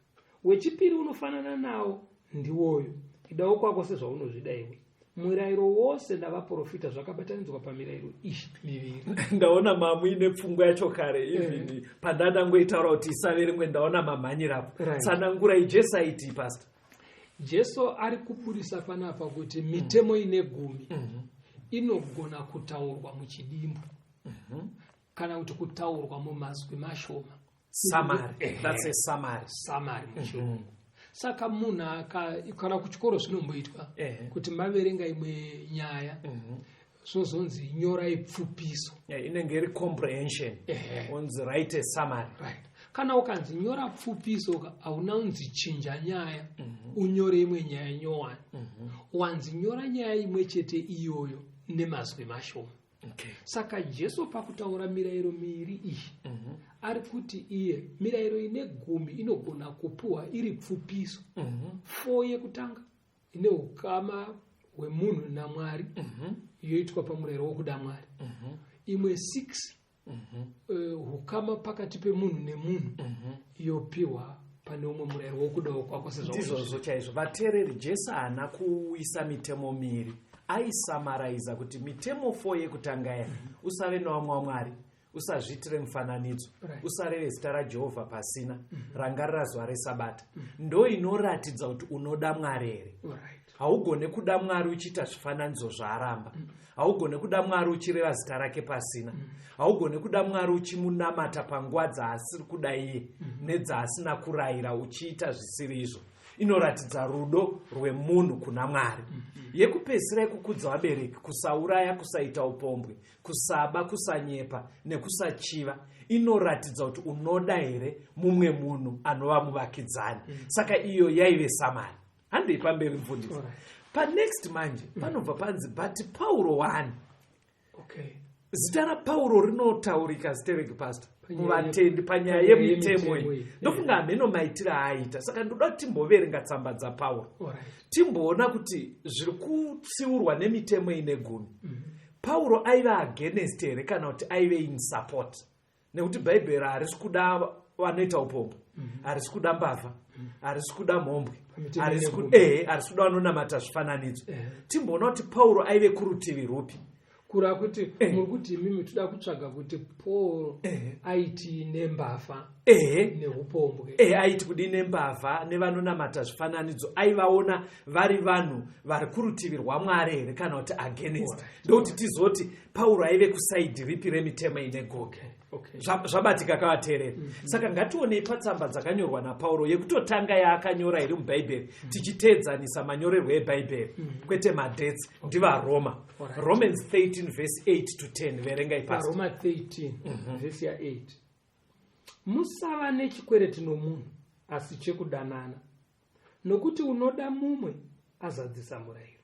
Wechipiri unofanana nawo ndiwoyu: idawo kwako sezvaunozvida iwe. Murayiro wose navaprofita zvakabatanidzwa pamirayiro iyi miviri. Ndaona mamuine pfungwa yacho kare, even pandandangoitaura kuti isaverengwe, ndaona mamhanyirapo. Tsanangurai, Jesu aiti, Pastor? Jesu ari kubudisa panapa kuti mitemo ine gumi inogona kutaurwa muchidimbu kana kuti kutaurwa mumazwi mashoma. Summary. That's a summary. Summary muchirungu. Saka munhu kana kuchikoro zvinomboitwa kuti maverenga imwe nyaya, zvozonzi nyorai pfupiso. Yeah, inenge iri comprehension. Onzi write a summary. Right. Kana ukanzi nyora pfupiso hauna unzi chinja nyaya, unyore imwe nyaya nyowani. Wanzi nyora nyaya imwe chete iyoyo nemazwi mashoma. Saka Jesu pakutaura mirayiro miviri iyi, ari kuti iye mirayiro ine gumi inogona kupuhwa iri pfupiso. Four yekutanga ine ukama hwemunhu naMwari, yoitwa pamurayiro wokuda Mwari. Imwe 6, hukama pakati pemunhu nemunhu, yopiwa pane umwe murayiro wokudawo kwako sezvaunozvida. Ndizvozvo chaizvo, vateereri. Jesu haana kuisa mitemo miviri, aisamaraiza kuti mitemo 4 yekutanga ya usave nevamwe wamwari, usazviitire mufananidzo, usareve zita raJehovha pasina, rangarira zuva reSabata, ndo inoratidza kuti unoda Mwari here. Haugone kuda Mwari uchiita zvifananidzo zvaaramba. Haugone kuda Mwari uchireva zita rake pasina. Haugone kuda Mwari uchimunamata panguva dzaasiri kuda iye nedzaasina kurayira, uchiita zvisiri izvo. Inoratidza rudo rwemunhu kuna Mwari. Yekupedzisira yekukudza vabereki, kusauraya, kusaita upombwe, kusaba, kusanyepa nekusachiva, inoratidza kuti unoda here mumwe munhu anova muvakidzani. Saka iyo yaive summary. Handei pamberi, mufundisi. Panext manje panobva panzi, but Pauro 1. Zita raPauro rinotaurika zitereki, Pastor, muvatendi panyaya panyaya yemitemo yemitemo iyi. iyi. Ndofunga hameno maitiro aaita, saka ndoda kuti timboverenga tsamba dzaPauro, timboona kuti zviri kutsiurwa nemitemo ine gumi, Pauro aiva against here kana kuti aive in support, nekuti Bhaibheri harisi kuda vanoita upombwe, harisi kuda mbavha, harisi kuda mhombwe, Pamitemo harisi ine gumi. harisi kuda vanonamata zvifananidzo. Timboona kuti Pauro aive kurutivi rupi. Kureva kuti muri kuti imimi toda kutsvaga kuti Paul aiti nembavha neupombwe? Aiti kudii nembavha nevanonamata zvifananidzo? Aivaona vari vanhu vari kurutivi rwaMwari here kana kuti against? Ndokuti tizoti Pauro aive kuside ripi remitemo ine gumi. Zvabatika kavateereri? Saka ngationei patsamba dzakanyorwa naPauro, yekutotanga yaakanyora iri muBhaibheri, tichiteedzanisa manyorerwo eBhaibheri, kwete madates, ndivaRoma. Romans 13 verse 8 to 10, verengai, Pastor. PaRoma 13 vhesi ya8: Musava nechikwereti nomunhu asi chekudanana, nokuti unoda mumwe azadzisa murayiro.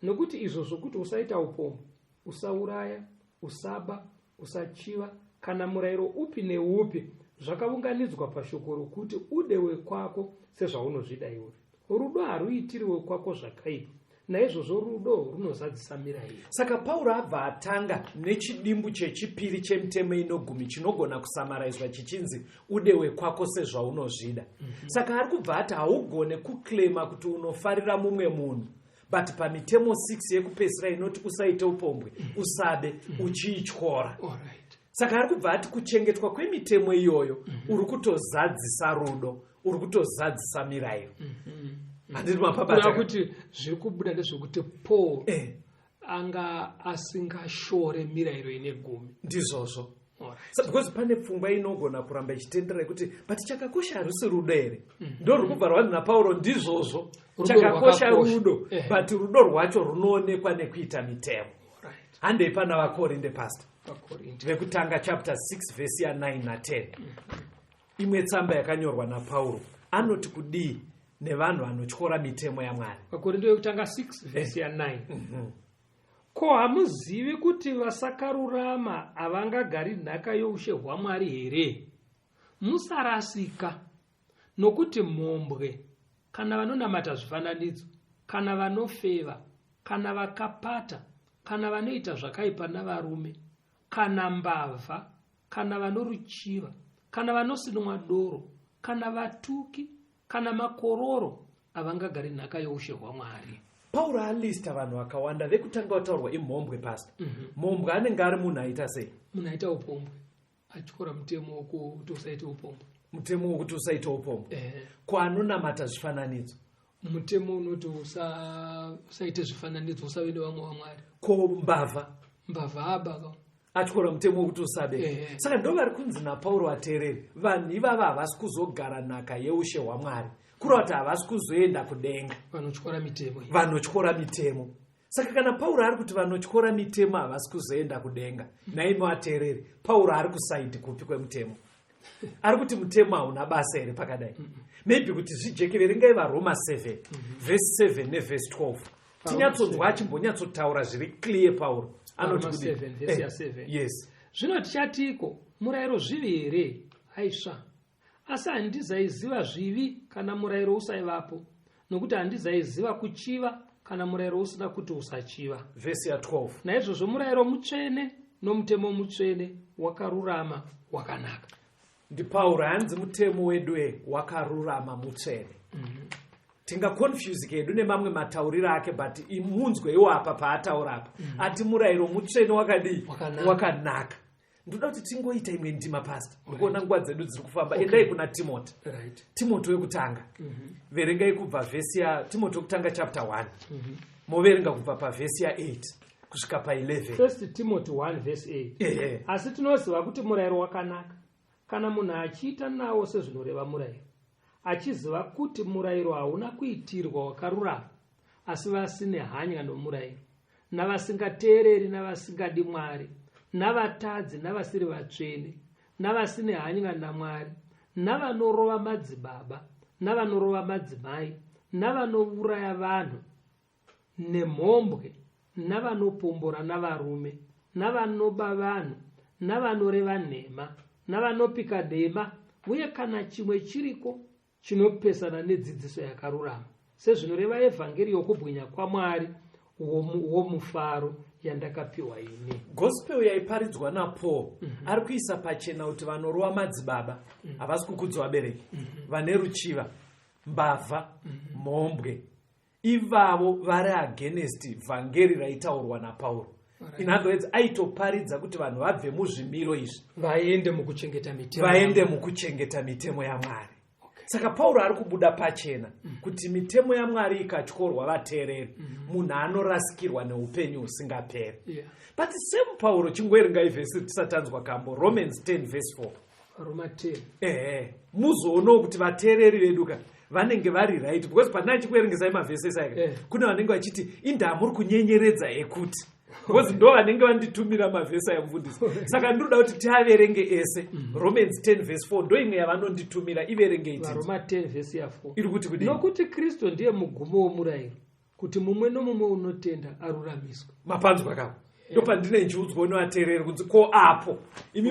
Nokuti izvo zvokuti usaita upombwe, usauraya, usaba, usachiva, kana murayiro upi neupi, zvakaunganidzwa pashoko rokuti ude wekwako sezvaunozvida iwe. Rudo haruitiri wekwako zvakaipa, naizvozvo rudo runozadzisa mirayiro. Saka Pauro abva atanga nechidimbu chechipiri chemitemo inogumi chinogona kusamaraizwa chichinzi ude wekwako sezvaunozvida. Saka ari kubva ati haugone kuclaima kuti unofarira mumwe munhu, but pamitemo 6 yekupedzisira inoti usaite upombwe, usabe, uchiityora. Saka ari kubva ati kuchengetwa kwemitemo iyoyo uri kutozadzisa rudo, uri kutozadzisa mirayiro. Handiti Kureva mapabata? kuti zviri kubuda ndezvekuti Paul anga asingashore mirayiro ine gumi. Ndizvozvo. Because pane pfungwa inogona kuramba ichitendera yekuti but chakakosha harusi rudo here? Ndo ruri kubva rwanzi naPauro ndizvozvo. Rudo Chakakosha rwakakosha. rudo, but rudo rwacho runoonekwa nekuita mitemo. Handei pana vaKorinde, Pastor. VaKorinte. Vekutanga chapter 6 vhesi ya9 na10, imwe tsamba yakanyorwa naPauro, anoti kudii nevanhu vanotyora mitemo yaMwari? VaKorinto yekutanga 6 vhesi ya9: Ko hamuzivi kuti vasakarurama havangagari nhaka youshe hwaMwari here? Musarasika, nokuti mhombwe, kana vanonamata zvifananidzo, kana vanofeva, kana vakapata, kana vanoita zvakaipa navarume, kana mbavha, kana vanoruchiva, Kana vanosinwa doro, kana vatuki, kana makororo, havangagari nhaka youshe hwaMwari. Pauro alista vanhu vakawanda. Vekutanga vataurwa imhombwe, pastor. Mhombwe anenge ari munhu aita sei? Munhu aita upombwe, atyora mutemo wokuti usaite upombwe. Mutemo wokuti usaite upombwe. Ko anonamata zvifananidzo? Mutemo unoti usaite zvifananidzo, usave nevamwe vamwari. Ko mbavha? Mbavha aba. Atyora mutemo wekuti usabe. Saka ndo vari kunzi naPauro, ateereri, vanhu ivava havasi kuzogara nhaka yeushe hwaMwari, kureva kuti havasi kuzoenda kudenga. Vanotyora mitemo iyi. Vanotyora mitemo. Saka kana Pauro ari kuti vanotyora mitemo havasi kuzoenda kudenga, naimi ateereri, Pauro ari kuside kupi kwemutemo? Ari kuti mutemo hauna basa here pakadai? Maybe kuti zvijeke, verengai vaRoma 7 vhesi 7 nevhesi 12, tinyatsonzwa achimbonyatsotaura zviri clear. Pauro anoti Varoma kudii? 7, vhesi ya 7. Yes. Zvino tichatiko? Murayiro zvivi here? Aisva! Asi handizaiziva zvivi kana murayiro usaivapo, nokuti handizaiziva kuchiva kana murayiro usina kuti usachiva. Vhesi ya12. Naizvozvo murayiro mutsvene, nomutemo mutsvene, wakarurama, wakanaka. NdiPauro, hanzi mutemo wedu wakarurama, mutsvene. Tingaconfuse kedu nemamwe matauriro ake, but imunzweiwo apa paataura apa, ati murayiro mutsvene, wakadii? Wakanaka. Wakanaka. Ndoda kuti tingoita imwe ndima, pastor, ndikuona nguva dzedu dziri kufamba. Endai kuna Timoti. Timoti wekutanga, verengai kubva vhesi ya Timoti wekutanga chapter 1, moverenga kubva pavhesi ya8 kusvika pa11. First Timothy 1 verse 8. Ehe. Asi tinoziva kuti murayiro wakanaka kana munhu achiita nawo sezvinoreva murayiro, achiziva kuti murayiro hauna kuitirwa wakarurama, asi vasine hanya nomurayiro, navasingateereri, navasingadi Mwari, navatadzi, navasiri vatsvene, navasine hanya naMwari, navanorova madzibaba, navanorova madzimai, navanouraya vanhu, nemhombwe, navanopombora navarume, navanoba vanhu, navanoreva nhema, navanopika dema, uye kana chimwe chiriko chinopesana nedzidziso yakarurama sezvinoreva evhangeri yokubwinya kwaMwari womufaro yandakapiwa ini. Gospel yaiparidzwa naPaul, ari kuisa pachena kuti vanorova madzibaba, havasi kukudza vabereki, vane ruchiva, mbavha, mhombwe, ivavo vari against vhangeri raitaurwa naPauro. In other words, aitoparidza kuti vanhu vabve muzvimiro izvi, vaende mukuchengeta mitemo, vaende mukuchengeta mitemo yaMwari. Saka Pauro ari kubuda pachena kuti mitemo yaMwari ikatyorwa, vateereri, munhu anorasikirwa neupenyu husingaperi. But same Pauro, chingoerengai vhesi tisatanzwa kambo, Romans 10 vhesi 4. Roma 10. Ehe, muzoonawo kuti vateereri vedu ka vanenge vari right, because pandina chikuerengesai mavhesi ese aka, kune vanenge vachiti indaa muri kunyenyeredza ekuti, because ndo vanenge vanditumira mavhesi aya, mufundisi. Saka ndinoda kuti tiaverenge ese. Romans 10 vhesi 4, ndo imwe yavanonditumira, iverengei tinzwe. Varoma 10 vhesi ya4. Iri kuti kudii? Nokuti Kristu ndiye mugumo womurayiro, kuti mumwe nomumwe unotenda aruramiswe. Mapanzwa kako? Ndo pandine nchiudzwa nevateereri kunzi ko apo imi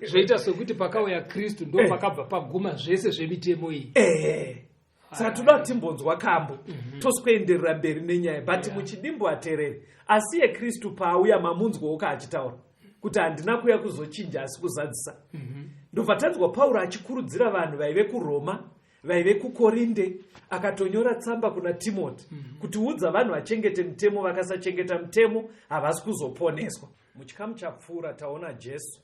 Zvoita sekuti pakauya Kristu ndo pakabva paguma zvese zvemitemo iyi. Ehe, saka toda kuti timbonzwa kambo, tosikuenderera mberi nenyaya, but muchidimbu, ateereri, asi yeKristu paauya, mamunzwawo achitaura kuti handina kuuya kuzochinja asi kuzadzisa. Ndobva tanzwa Pauro achikurudzira vanhu vaive kuRoma, vaive kuKorinde, akatonyora tsamba kuna Timoti kuti udza vanhu vachengete mutemo, vakasachengeta mutemo havasi kuzoponeswa. Muchikamu chapfuura taona Jesu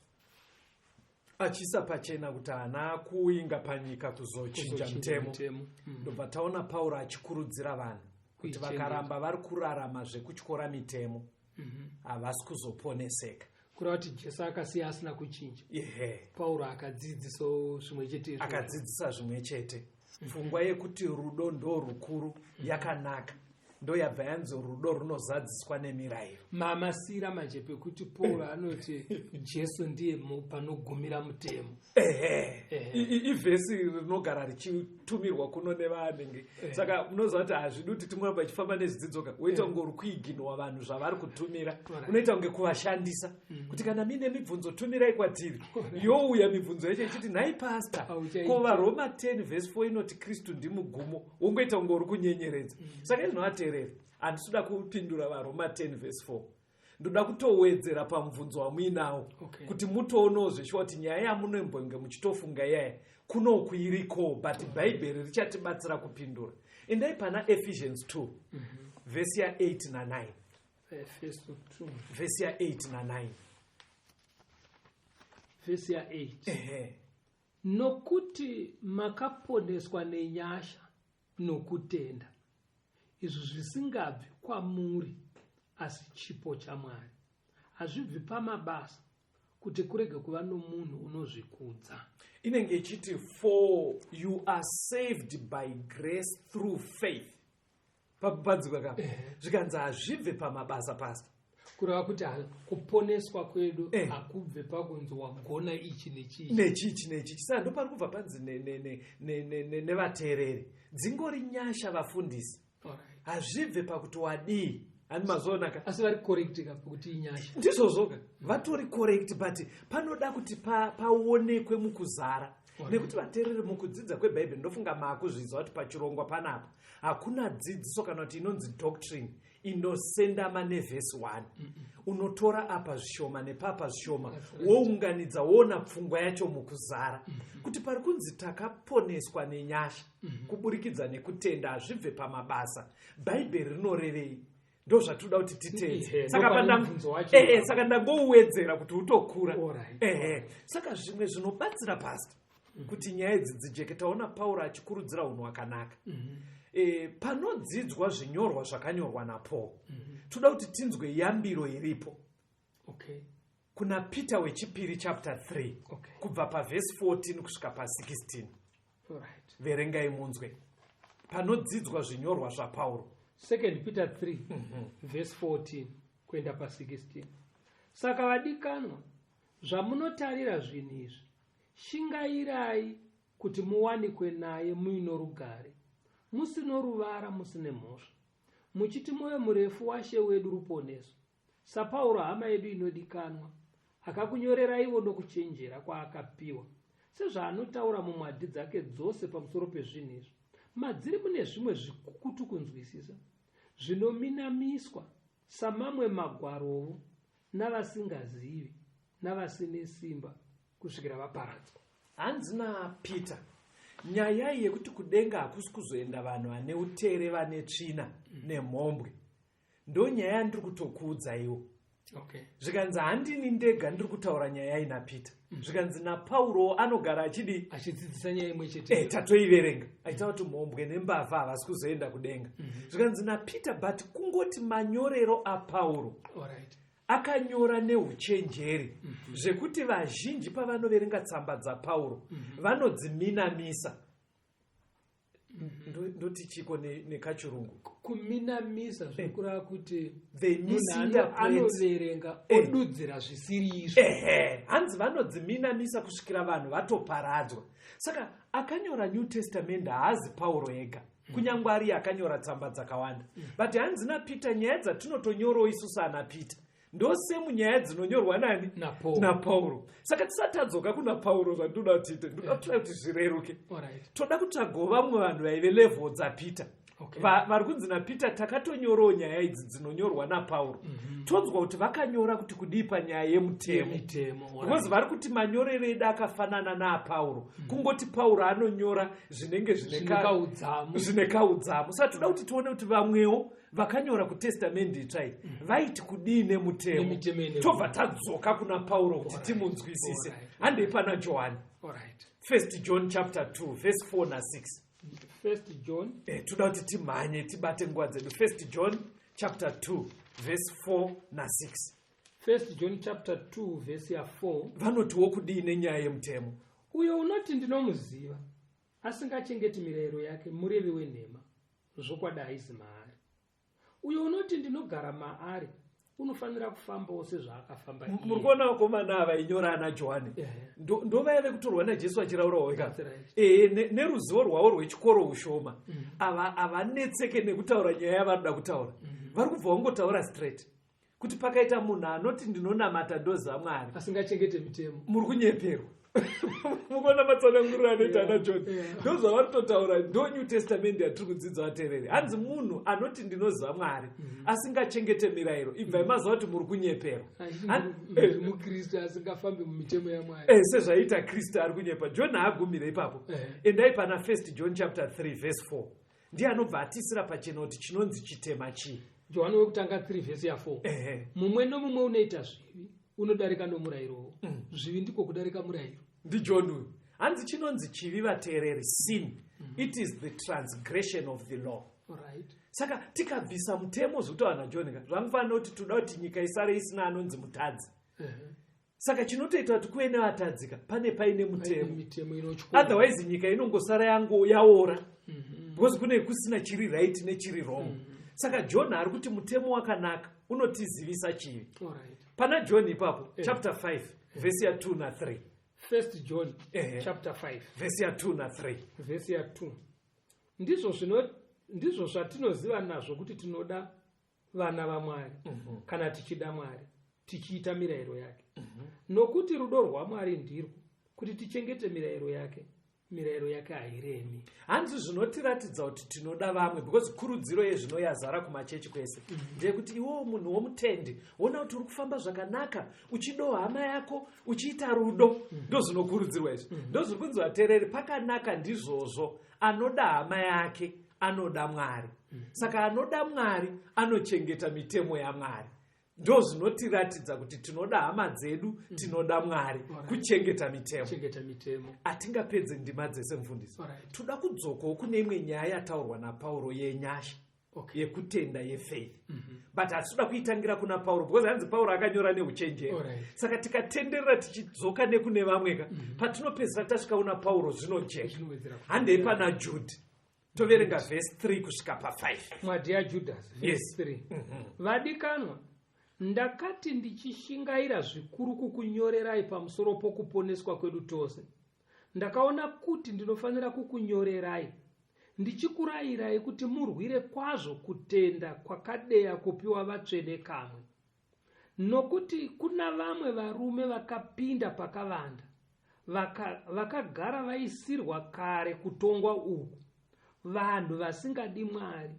achiisa pachena kuti haana kuinga panyika kuzochinja Kuzochinja mutemo. mutemo. Ndobva taona Pauro achikurudzira vanhu kuti Kuichengeta. vakaramba vari kurarama zvekutyora mitemo, havasi kuzoponeseka. Kureva kuti Jesu akasiya asina kuchinja. Ehe. Pauro akadzidzisawo zvimwe chete izvozvo. Akadzidzisa zvimwe chete. Pfungwa yekuti rudo ndo rukuru yakanaka, ndo yabva yanzi rudo runozadziswa nemirayiro. Mamasira manje pekuti Pauro anoti Jesu ndiye panogumira mutemo. Ehe. Ehe. Ivhesi rinogara richitumirwa kuno nevanenge, saka unoziva kuti hazvidi kuti tingoramba ichifamba nezvidzidzo ka, woita kunge uri kuiginowa vanhu zvavari kutumira. Unoita kunge kuvashandisa kuti kana muine mibvunzo tumirai kwatiri, youya mibvunzo yacho ichiti, "Nhai pastor, Hauchaiti. ko vaRoma 10 vhesi 4 inoti Kristu ndimugumo?" Wongoita kunge uri kunyenyeredza. Saka izvinovateerera, handisi kuda kupindura vaRoma 10 vhesi 4. Ndoda kutowedzera pamubvunzo wamuinawo, kuti mutoonawo zveshuwa kuti nyaya yamunoimbonge muchitofunga iyaya kunoku iriko, but Bhaibheri richatibatsira kupindura. Endai pana Ephesians 2, vhesi ya8 na9. Efeso 2. Vhesi ya8 na9. Vhesi ya8. Ehe. Nokuti makaponeswa nenyasha nokutenda, izvo zvisingabvi kwamuri, asi chipo chaMwari. Hazvibvi pamabasa, kuti kurege kuva nomunhu unozvikudza. Inenge ichiti, "For you are saved by grace through faith." Padzikwa kapa, zvikanzi hazvibve pamabasa, pastor. Kureva kuti kuponeswa kwedu hakubve pakunzi wagona ichi nechichi. Nechichi nechichi. Saka ndopari kubva panzi nevateereri, dzingori nyasha, vafundisi. Hazvibve pakuti wadii, hani mazoonaka? Asi vari correct ka pakuti inyasha? Ndizvozvoka, vatori correct, but panoda kuti paonekwe mukuzara. Nekuti vateereri, mukudzidza kwebhaibheri, ndofunga maakuzviziva kuti pachirongwa panapa hakuna dzidziso kana kuti inonzi doctrine inosendama nevhesi 1. Unotora apa zvishoma nepapa zvishoma, wounganidza, woona pfungwa yacho mukuzara, kuti pari kunzi takaponeswa nenyasha kuburikidza nekutenda, hazvibve pamabasa, Bhaibheri rinorevei? Ndo zvatinoda kuti titedze. Saka Ndopane mubvunzo wacho. Saka ndangouwedzera kuti utokura. Ehe, saka zvimwe zvinobatsira, pastor, kuti nyaya idzi dzijeke, taona Pauro achikurudzira unhu hwakanaka. Panodzidzwa zvinyorwa zvakanyorwa naPaul, toda kuti tinzwe yambiro iripo kuna Peter wechipiri chapter 3, kubva pavhesi 14 kusvika pa16. Verengai munzwe panodzidzwa zvinyorwa zvaPauro. Second Peter 3, verse 14 kuenda pa16. Saka vadikanwa, zvamunotarira zvinhu izvi, shingairai kuti muwanikwe naye muino rugare, musino ruvara, musine mhosva, muchiti mwoyo murefu waShe wedu ruponeso, saPauro hama yedu inodikanwa akakunyoreraiwo nokuchenjera kwaakapiwa, sezvaanotaura mumwadhi dzake dzose pamusoro pezvinhu izvi. Madziri mune zvimwe zvikukutu kunzwisisa, zvinominamiswa samamwe magwarovo navasingazivi navasine simba, kusvikira vaparadzwa. Hanzi naPeter, nyaya iyi yekuti kudenga hakusi kuzoenda vanhu vane utere, vane tsvina nemhombwe, ndo nyaya yandiri kutokuudzaiwo. Zvikanzi handini ndega ndiri kutaura nyaya ina Peter. Zvikanzi naPauro anogara achidi achidzidzisa nyaya imwe chete. Tatoiverenga aitaura kuti mhombwe nembavha havasi kuzoenda kudenga. Zvikanzi naPeter, but kungoti manyorero aPauro, akanyora neuchenjeri zvekuti vazhinji pavanoverenga tsamba dzaPauro vanodziminamisa. Ndoti chiko nekachirungu? Kuminamisa zvikureva kuti They munhu misinterpret. anoverenga odudzira zvisiri izvo. Ehe, hanzi vanodziminamisa kusvikira vanhu vatoparadzwa. Saka akanyora New Testament haazi Pauro ega, kunyange ari akanyora tsamba dzakawanda, but hanzi naPeter, nyaya dzatinotonyorawo isusu ana Peter ndosemu nyaya dzinonyorwa nani? NaPaul. NaPauro. Saka tisati tadzoka kuna Pauro, zvandinoda kuti tiite, ndoda kutoda kuti zvireruke. Toda kutsvagawo vamwe vanhu vaive level dzaPeter, vari kunzi naPeter takatonyorawo nyaya idzi dzinonyorwa naPauro. Tonzwa kuti vakanyora kuti kudii panyaya yemutemo. Yemitemo, Because vari kuti manyorero edu akafanana naaPauro, kungoti Pauro anonyora zvinenge zvine kaudzamu. Zvine kaudzamu. Saka toda kuti tione kuti vamwewo vakanyora kutestamendi itsva iyi vaiti kudii nemutemo. Nemitemo ine. Tobva tadzoka kuna Pauro kuti timunzwisise. Handei pana Johani. First John chapter 2 verse 4 na6. First John. Toda kuti timhanye tibate nguva dzedu. First John chapter 2 verse 4 na6. First John chapter 2 verse ya4. Vanotiwo kudii nenyaya yemutemo? Uyo unoti ndinomuziva, asingachengeti mirayiro yake, murevi wenhema, zvokwadi haizi maari. Uyo unoti ndinogara maari, unofanira kufambawo sezvaakafamba iye. Muri kuona vakomana ava inyora ana Johani, ndovaya vekutorwa naJesu achiraurawo vega. That's right. Neruzivo rwavo rwechikoro ushoma, ava havanetseke nekutaura nyaya yavanoda kutaura. Vari kubva vangotaura straight. Kuti pakaita munhu anoti ndinonamata, ndoziva Mwari, asingachengete mitemo, muri kunyeperwa. Mukuona matsananguriro anoita ana John? Ndo zvavari ndo New Testament yatiri kudzidza, vateereri. Hanzi munhu anoti ndinoziva Mwari asingachengete mirayiro, ibvai maziva kuti muri kunyeperwa. Mukristu asingafambi mumitemo yaMwari. Sezvaita Kristu, ari kunyepa. John haagumire ipapo. Endai pana First John chapter 3 verse 4. Ndiye anobva atisira pachena kuti chinonzi chitema chii. Johani wekutanga 3 vhesi ya4. Mumwe nomumwe unoita zvivi unodarika nomurayirowo. Zvivi ndiko kudarika murayiro. NdiJohn uyu. Hanzi chinonzi chivi, vateereri, sin, it is the transgression of the law. Saka tikabvisa mutemo, zvekutaura naJohn ka, zvangofanira kuti toda kuti nyika isare isina anonzi mutadzi. Saka chinotoita kuti kuve nevatadzika, pane paine mutemo. Mitemo inotyora. Otherwise nyika inongosara yango yaora, because kune kusina chiri right nechiri wrong. Saka John ari kuti mutemo wakanaka, unotizivisa chivi. Pana John ipapo, chapter 5 vhesi ya2 na3. First John chapter 5, vhesi ya2 na3. Vhesi ya2. Ndizvo zvatinoziva nazvo kuti tinoda vana vaMwari, kana tichida Mwari, tichiita mirayiro yake. Nokuti rudo rwaMwari ndirwo kuti tichengete mirayiro yake. Mirayiro yake hairemi. Hanzi zvinotiratidza kuti tinoda vamwe, because kurudziro yezvino yazara kumachechi kwese ndeyekuti iwewo munhu womutendi, ona kuti uri kufamba zvakanaka, uchidawo hama yako, uchiita rudo. Ndo zvinokurudzirwa izvi. Ndo zviri kunzi, vateereri, pakanaka ndizvozvo. Anoda hama yake anoda Mwari. Saka anoda Mwari anochengeta mitemo yaMwari. Ndo zvinotiratidza kuti tinoda hama dzedu, tinoda Mwari, kuchengeta mitemo. Chengeta mitemo. Hatingapedze ndima dzese, mufundisi. Toda kudzokawo kune imwe nyaya yataurwa naPauro yenyasha, yekutenda, yefaith, but hatitoda kuitangira kuna Pauro because hanzi Pauro akanyora neuchenjeri. Saka tikatenderera tichidzoka nekune vamwe ka, patinopedzisira tasvika kuna Pauro zvinojeka. Zvinowedzera. Handei pana Jude, toverenga vhesi 3 kusvika pa5. Mwadhi yaJudas, vhesi 3. Vadikanwa, ndakati ndichishingaira zvikuru kukunyorerai pamusoro pokuponeswa kwedu tose, ndakaona kuti ndinofanira kukunyorerai ndichikurayirai kuti murwire kwazvo kutenda kwakadeya kupiwa vatsvene kamwe. Nokuti kuna vamwe varume vakapinda pakavanda, vakagara vaisirwa kare kutongwa uku, vanhu vasingadi Mwari,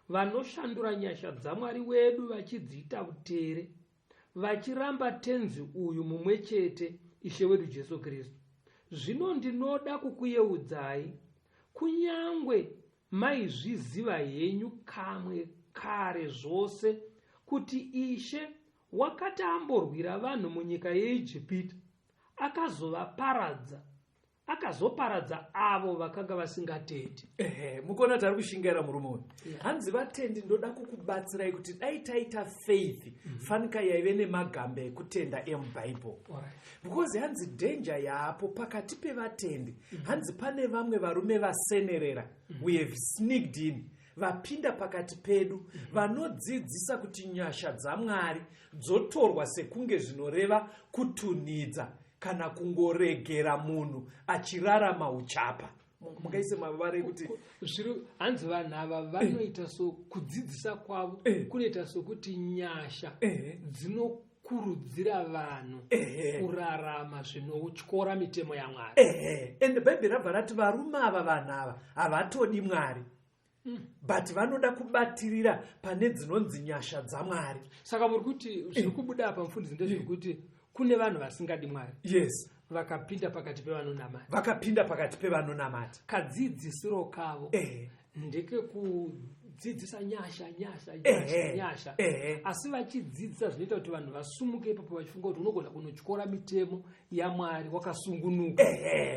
vanoshandura nyasha dzaMwari wedu vachidziita utere, vachiramba Tenzi uyu mumwe chete, Ishe wedu Jesu Kristu. Zvino ndinoda kukuyeudzai, kunyangwe maizviziva henyu kamwe kare zvose, kuti Ishe wakati amborwira vanhu munyika yeIjipita, akazovaparadza, akazoparadza avo vakanga vasingatendi. Ehe, mukuona kuti ari kushingaira murume uyu. Hanzi, vatendi, ndoda kukubatsirai kuti dai taita faith fanika yaive nemagamba ekutenda emubhaibheri, because hanzi danger yaapo pakati pevatendi, hanzi pane vamwe varume vasenerera, we have sneaked in, vapinda pakati pedu, vanodzidzisa kuti nyasha dzaMwari dzotorwa sekunge zvinoreva kutunhidza kana kungoregera munhu achirarama uchapa. Mungaise mavara ekuti Zviri hanzi vanhu ava vanoita so, kudzidzisa kwavo kunoita sokuti nyasha dzinokurudzira vanhu kurarama zvinotyora mitemo yaMwari. Ehe, and Bhaibheri rabva rati varume ava, vanhu ava havatodi Mwari, but vanoda kubatirira pane dzinonzi nyasha dzaMwari. Saka muri kuti zviri kubuda apa, mufundisi, ndezvekuti kune vanhu vasingadi Mwari vakapinda pakati pevanonamata. Vakapinda pakati pevanonamata. Kadzidzisiro kavo ndekekudzidzisa nyasha, nyasha, nyasha, nyasha, asi vachidzidzisa zvinoita kuti vanhu vasumuke ipapo vachifunga kuti unogona kunotyora mitemo yaMwari wakasungunuka,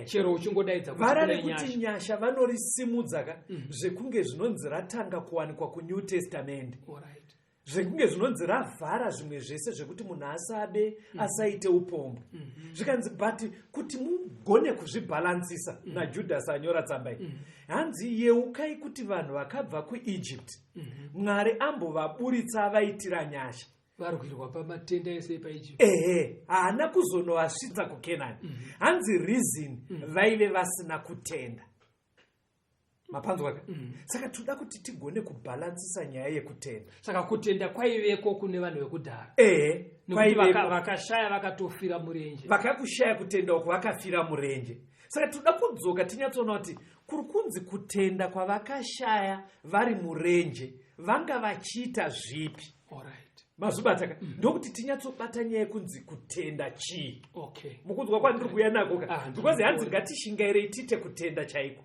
chero uchingodaidza kuti Vara kune rekuti nyasha. nyasha vanorisimudza ka, zvekunge zvinonzi ratanga kuwanikwa kuNew Testament, zvekunge zvinonzi ravhara zvimwe zvese zvekuti munhu asabe, asaite upombwe. Zvikanzi, but kuti mugone kuzvibhalansisa, naJudhasi anyora tsamba iyi, hanzi yeukai kuti vanhu vakabva kuEgypt, Mwari ambovaburitsa, avaitira nyasha. Varwirwa pamatenda ese epaEgypt. Ehe, haana kuzonovasvitsa kuKenani. Hanzi reason, vaive vasina kutenda. Mapanzwa ka? Saka toda kuti tigone kubhalansisa nyaya yekutenda. Saka kutenda kwaiveko kune vanhu vekudhara. Ehe. Nekuti vakashaya vakatofira murenje. Vakakushaya kutenda uku vakafira murenje. Saka toda kudzoka tinyatsoona kuti kuri kunzi kutenda kwavakashaya vari murenje vanga vachiita zvipi. Alright. Mazvibata ka? Ndokuti tinyatsobata nyaya yekunzi kutenda chii. Okay. Mukunzwa kwandiri kuuya nako ka? Ah, Because hanzi ngatishingairei tiite kutenda chaiko.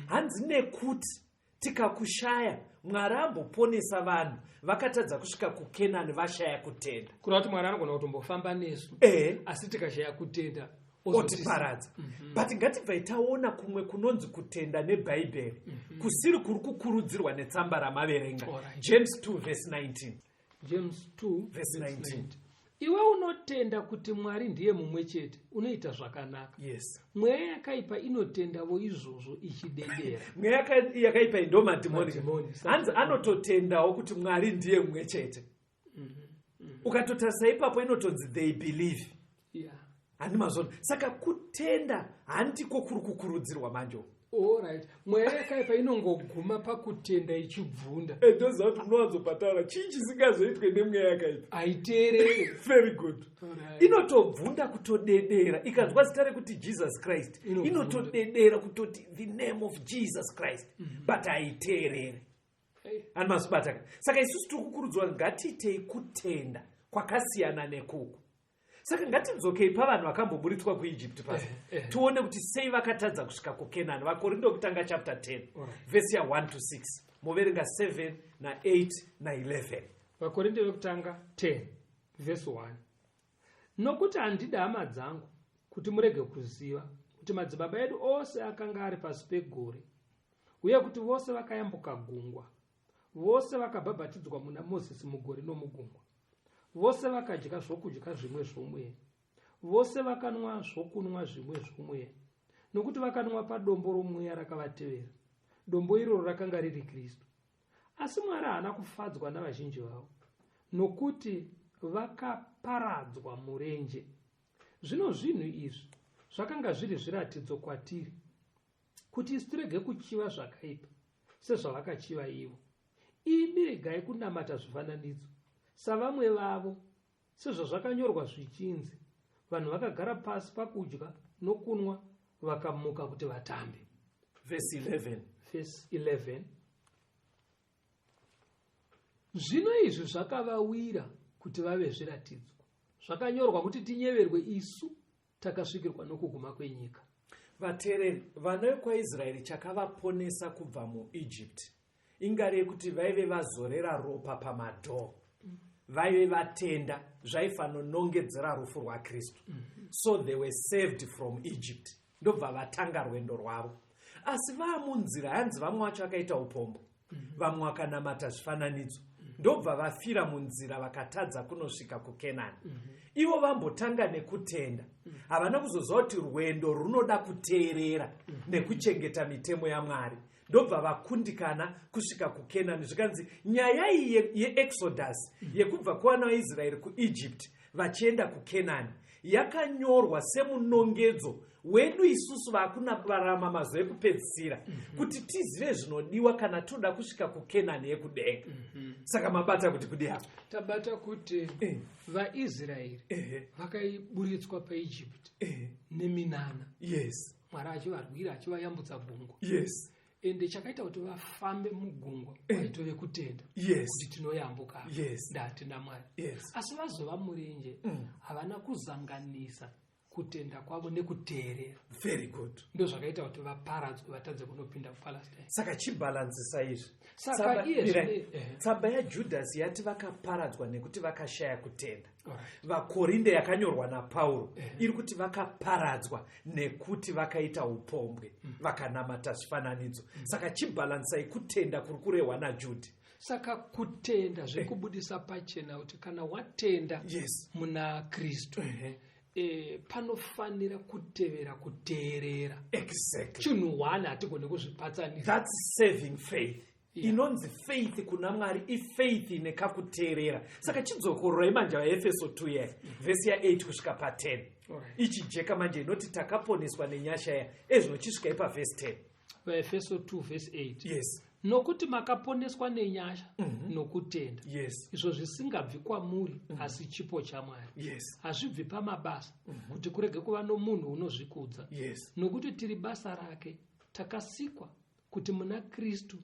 Hanzi nekuti tikakushaya Mwari amboponesa vanhu vakatadza kusvika kuKenani vashaya kutenda. Kureva kuti Mwari anogona kutombofamba nesu. Ehe. Asi tikashaya kutenda otiparadza. But ngatibvai taona kumwe kunonzi kutenda neBhaibheri kusiri kuri kukurudzirwa netsamba ramaverenga. Alright. James 2 verse 19. James 2 verse 19. Iwe unotenda kuti Mwari ndiye mumwe chete, unoita zvakanaka. Yes. Mweya yakaipa inotendavo izvozvo ichidedera. Mweya yakaipa ndo madhimoni. Madhimoni. Hanzi anototendawo kuti Mwari ndiye mumwe chete. Ukatotarisa ipapo inotonzi they believe. Yeah. Handi mazvona. Saka kutenda handiko kuri kukurudzirwa manje. Alright. Mweya yakaipa inongoguma pakutenda ichibvunda. Ndoziva kuti munowanzopataura chii chisingazoitwe nemweya yakaipa. Haiteerere. Very good. Alright. Inotobvunda kutodedera ikanzwa zita rekuti Jesus Christ. Inobvunda. Inotodedera kutoti the name of Jesus Christ. But haiteerere. Hey. Handi mazvibata. Saka isusu tiri kukurudzirwa ngatiitei kutenda kwakasiyana nekuku. Saka ngatidzokei pavanhu vakamboburitswa kuEgypt pasi. Tione kuti sei vakatadza kusvika kuKenani. VaKorinto kutanga chapter 10, Alright. verse ya 1 to 6. Moverenga 7 na 8 na 11. VaKorinto vekutanga 10 verse 1. Nokuti handidi hama dzangu kuti murege kuziva kuti madzibaba edu ose akanga ari pasi pegore, uye kuti vose vakayambuka gungwa, vose vakabhabhatidzwa muna Mozisi mugore nomugungwa, vose vakadya zvokudya zvimwe zvomweya, vose vakanwa zvokunwa zvimwe zvomweya, nokuti vakanwa padombo romweya rakavatevera. Dombo iroro rakanga riri Kristu. Asi Mwari haana kufadzwa navazhinji vavo, nokuti vakaparadzwa murenje. Zvino zvinhu izvi zvakanga zviri zviratidzo kwatiri, kuti isu tirege kuchiva zvakaipa sezvavakachiva ivo. Imi regai kunamata zvifananidzo savamwe vavo, sezvazvakanyorwa zvichinzi, vanhu vakagara pasi pakudya nokunwa vakamuka kuti vatambe. Verse 11. Verse 11. Zvino izvi zvakavawira kuti vave zviratidzo, zvakanyorwa kuti tinyeverwe isu takasvikirwa nokuguma kwenyika. Vateereri, vana vekwaIsraeri chakavaponesa kubva muEgypt ingari yekuti vaive vazorera ropa pamadhoo, vaive vatenda zvaifanonongedzera rufu rwaKristu. So they were saved from Egypt. Ndobva vatanga rwendo rwavo. Asi vaamunzira hanzi vamwe vacho vakaita upombo, vamwe vakanamata zvifananidzo, ndobva vafira munzira vakatadza kunosvika kuKenani. Ivo vambotanga nekutenda, havana kuzoziva kuti rwendo runoda kuteerera nekuchengeta mitemo yaMwari. Ndobva vakundikana kusvika kuKenani. Zvikanzi nyaya iyi yeExodus yekubva kuvana vaIsraeri kuEgypt vachienda kuKenani yakanyorwa semunongedzo wedu isusu vakurarama mazuva ekupedzisira, kuti tizive zvinodiwa kana toda kusvika kuKenani yekudenga. Saka mabata kuti kudi apa? Tabata kuti vaIsraeri vakaiburitswa paEgypt neminana. Yes. Mwari achivarwira achivayambutsa gungwa. Yes. Ende chakaita kuti vafambe mugungwa vaitove kutenda. Yes. Kuti tinoyambuka. Yes. Ndatenda Mwari. Yes. Asi vazova murenje havana kuzanganisa kutenda kwavo nekuteerera. Very good. Ndo zvakaita kuti vaparadzwe vatadze kunopinda kuPalestine. Saka chibhalansisa izvi. Saka iye zvine Tsamba yaJudhasi yati vakaparadzwa nekuti vakashaya kutenda. Alright. VaKorinde yakanyorwa naPauro iri kuti vakaparadzwa nekuti vakaita upombwe, vakanamata zvifananidzo. Saka chibhalansai kutenda kuri kurehwa naJudhi. Saka kutenda zvekubudisa pachena kuti kana watenda Yes. muna Kristu, panofanira kutevera kuteerera. Exactly. Chinhu one hatigoni kuzvipatsanisa. That's saving faith. Yeah. Inonzi faith kuna Mwari ifaith nekakuteerera. Saka chidzokorora manje vaEfeso 2 yaya, vhesi ya 8 kusvika pa 10. Alright. Ichijeka manje inoti takaponeswa nenyasha ya. Ezvino chisvikai pa vhesi 10. Vaefeso 2 vhesi 8. Yes. Nokuti makaponeswa nenyasha nokutenda, izvo zvisingabvi kwamuri, asi chipo chaMwari. Hazvibvi pamabasa, kuti kurege kuva nomunhu unozvikudza. Nokuti tiri basa rake, takasikwa kuti muna Kristu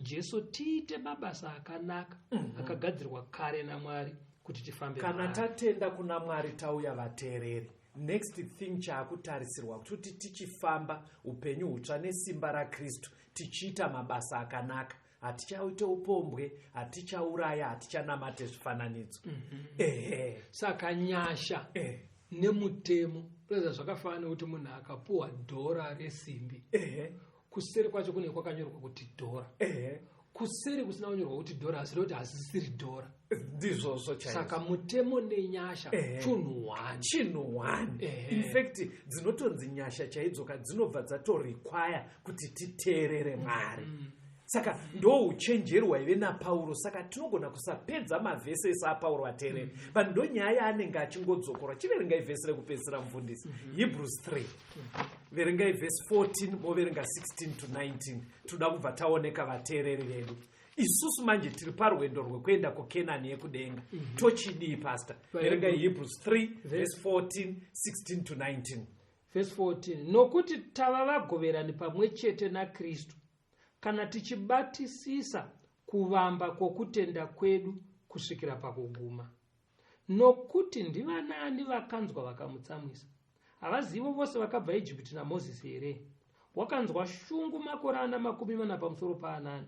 Jesu tiite mabasa akanaka, akagadzirwa kare naMwari kuti tifambe Kana maari. tatenda kuna Mwari, tauya vateereri, next thing chaakutarisirwa kuti tichifamba upenyu hutsva nesimba raKristu, tichiita mabasa akanaka. Hatichaite upombwe, hatichauraya, hatichanamate zvifananidzo. Ehe. Saka nyasha nemutemo kuratidza zvakafanana nekuti munhu akapuhwa dhora resimbi, kuseri kwacho kune kwakanyorwa kuti dhora, kuseri kusina kunyorwa kuti dhora, asi kuti hasisiri dhora. Ndizvozvo chaizvo. Saka mutemo nenyasha chinhu one. Chinhu one. In fact, dzinotonzi nyasha chaidzoka dzinobva dzatorequire kuti titeerere Mwari. Saka ndo uchenjeri hwaive naPauro. Saka tinogona kusapedza mavhesi ese aPauro, ateereri, but ndo nyaya yaanenge achingodzokora. Chiverengai vhesi rekupedzisira, mufundisi. Hebrews 3, verengai vhesi 14, moverenga 16 to 19. Toda kubva taoneka vateereri vedu. Isusu manje tiri parwendo rwekuenda kuKenani yekudenga. Tochidii, pastor? Verengai Hebrews 3 vhesi 14, 16 to 19. Vhesi 14: Nokuti tava vagoverani pamwe chete naKristu, kana tichibatisisa kuvamba kwokutenda kwedu kusvikira pakuguma. Nokuti ndivanani vakanzwa vakamutsamwisa? Havazivo vose vakabva Ijipiti naMozisi here? Wakanzwa shungu makore ana 40 pamusoro paanani?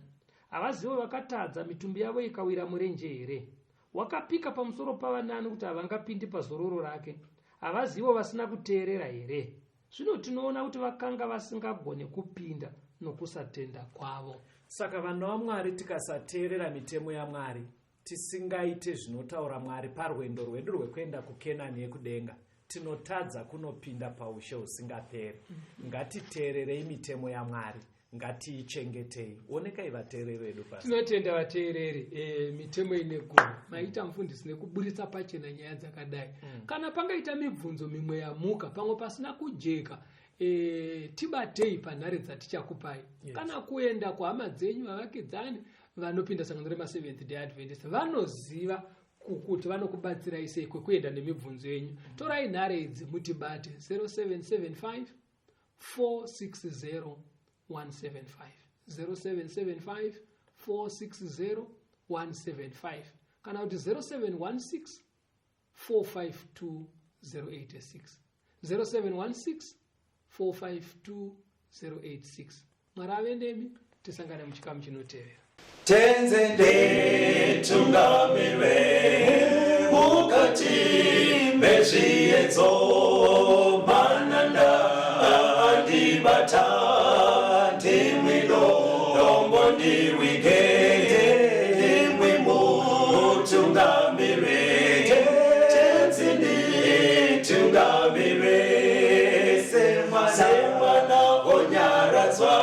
Havazivo vakatadza, mitumbi yavo ikawira murenje here? Wakapika pamusoro pavanani kuti havangapindi pazororo rake? Havazivo vasina kuteerera here? Zvino tinoona kuti vakanga vasingagoni kupinda nokusatenda kwavo. Saka vana vaMwari, tikasateerera mitemo yaMwari, tisingaite zvinotaura Mwari parwendo rwedu rwekuenda kuKenani yekudenga, tinotadza kunopinda paushe husingaperi. Ngatiteererei mitemo yaMwari, ngatiichengetei. Onekai vateereri vedu pasi. Tinotenda vateereri. Mitemo ine guru. Maita, mufundisi, nekuburitsa pachena nyaya dzakadai. Kana pangaita mibvunzo mimwe yamuka, pamwe pasina kujeka, tibatei panhare dzatichakupai, kana kuenda kuhama dzenyu, vavakidzani vanopinda sangano remaSeventh Day Adventist, vanoziva kuti vanokubatsirai sei kwekuenda nemibvunzo yenyu. Torai nhare idzi mutibate: 0775 460 175, 0775 460 175, kana kuti 0716 452 086, 0716 452 086. Mwari ave nemi. Tisangane muchikamu chinotevera. Tenzi nditungamire mukati mezviedzo, mananda andibata, ndimwi dombo ndiwige, ndimwi mutungamire. Tenzi nditungamire, semwana onyaradzwa.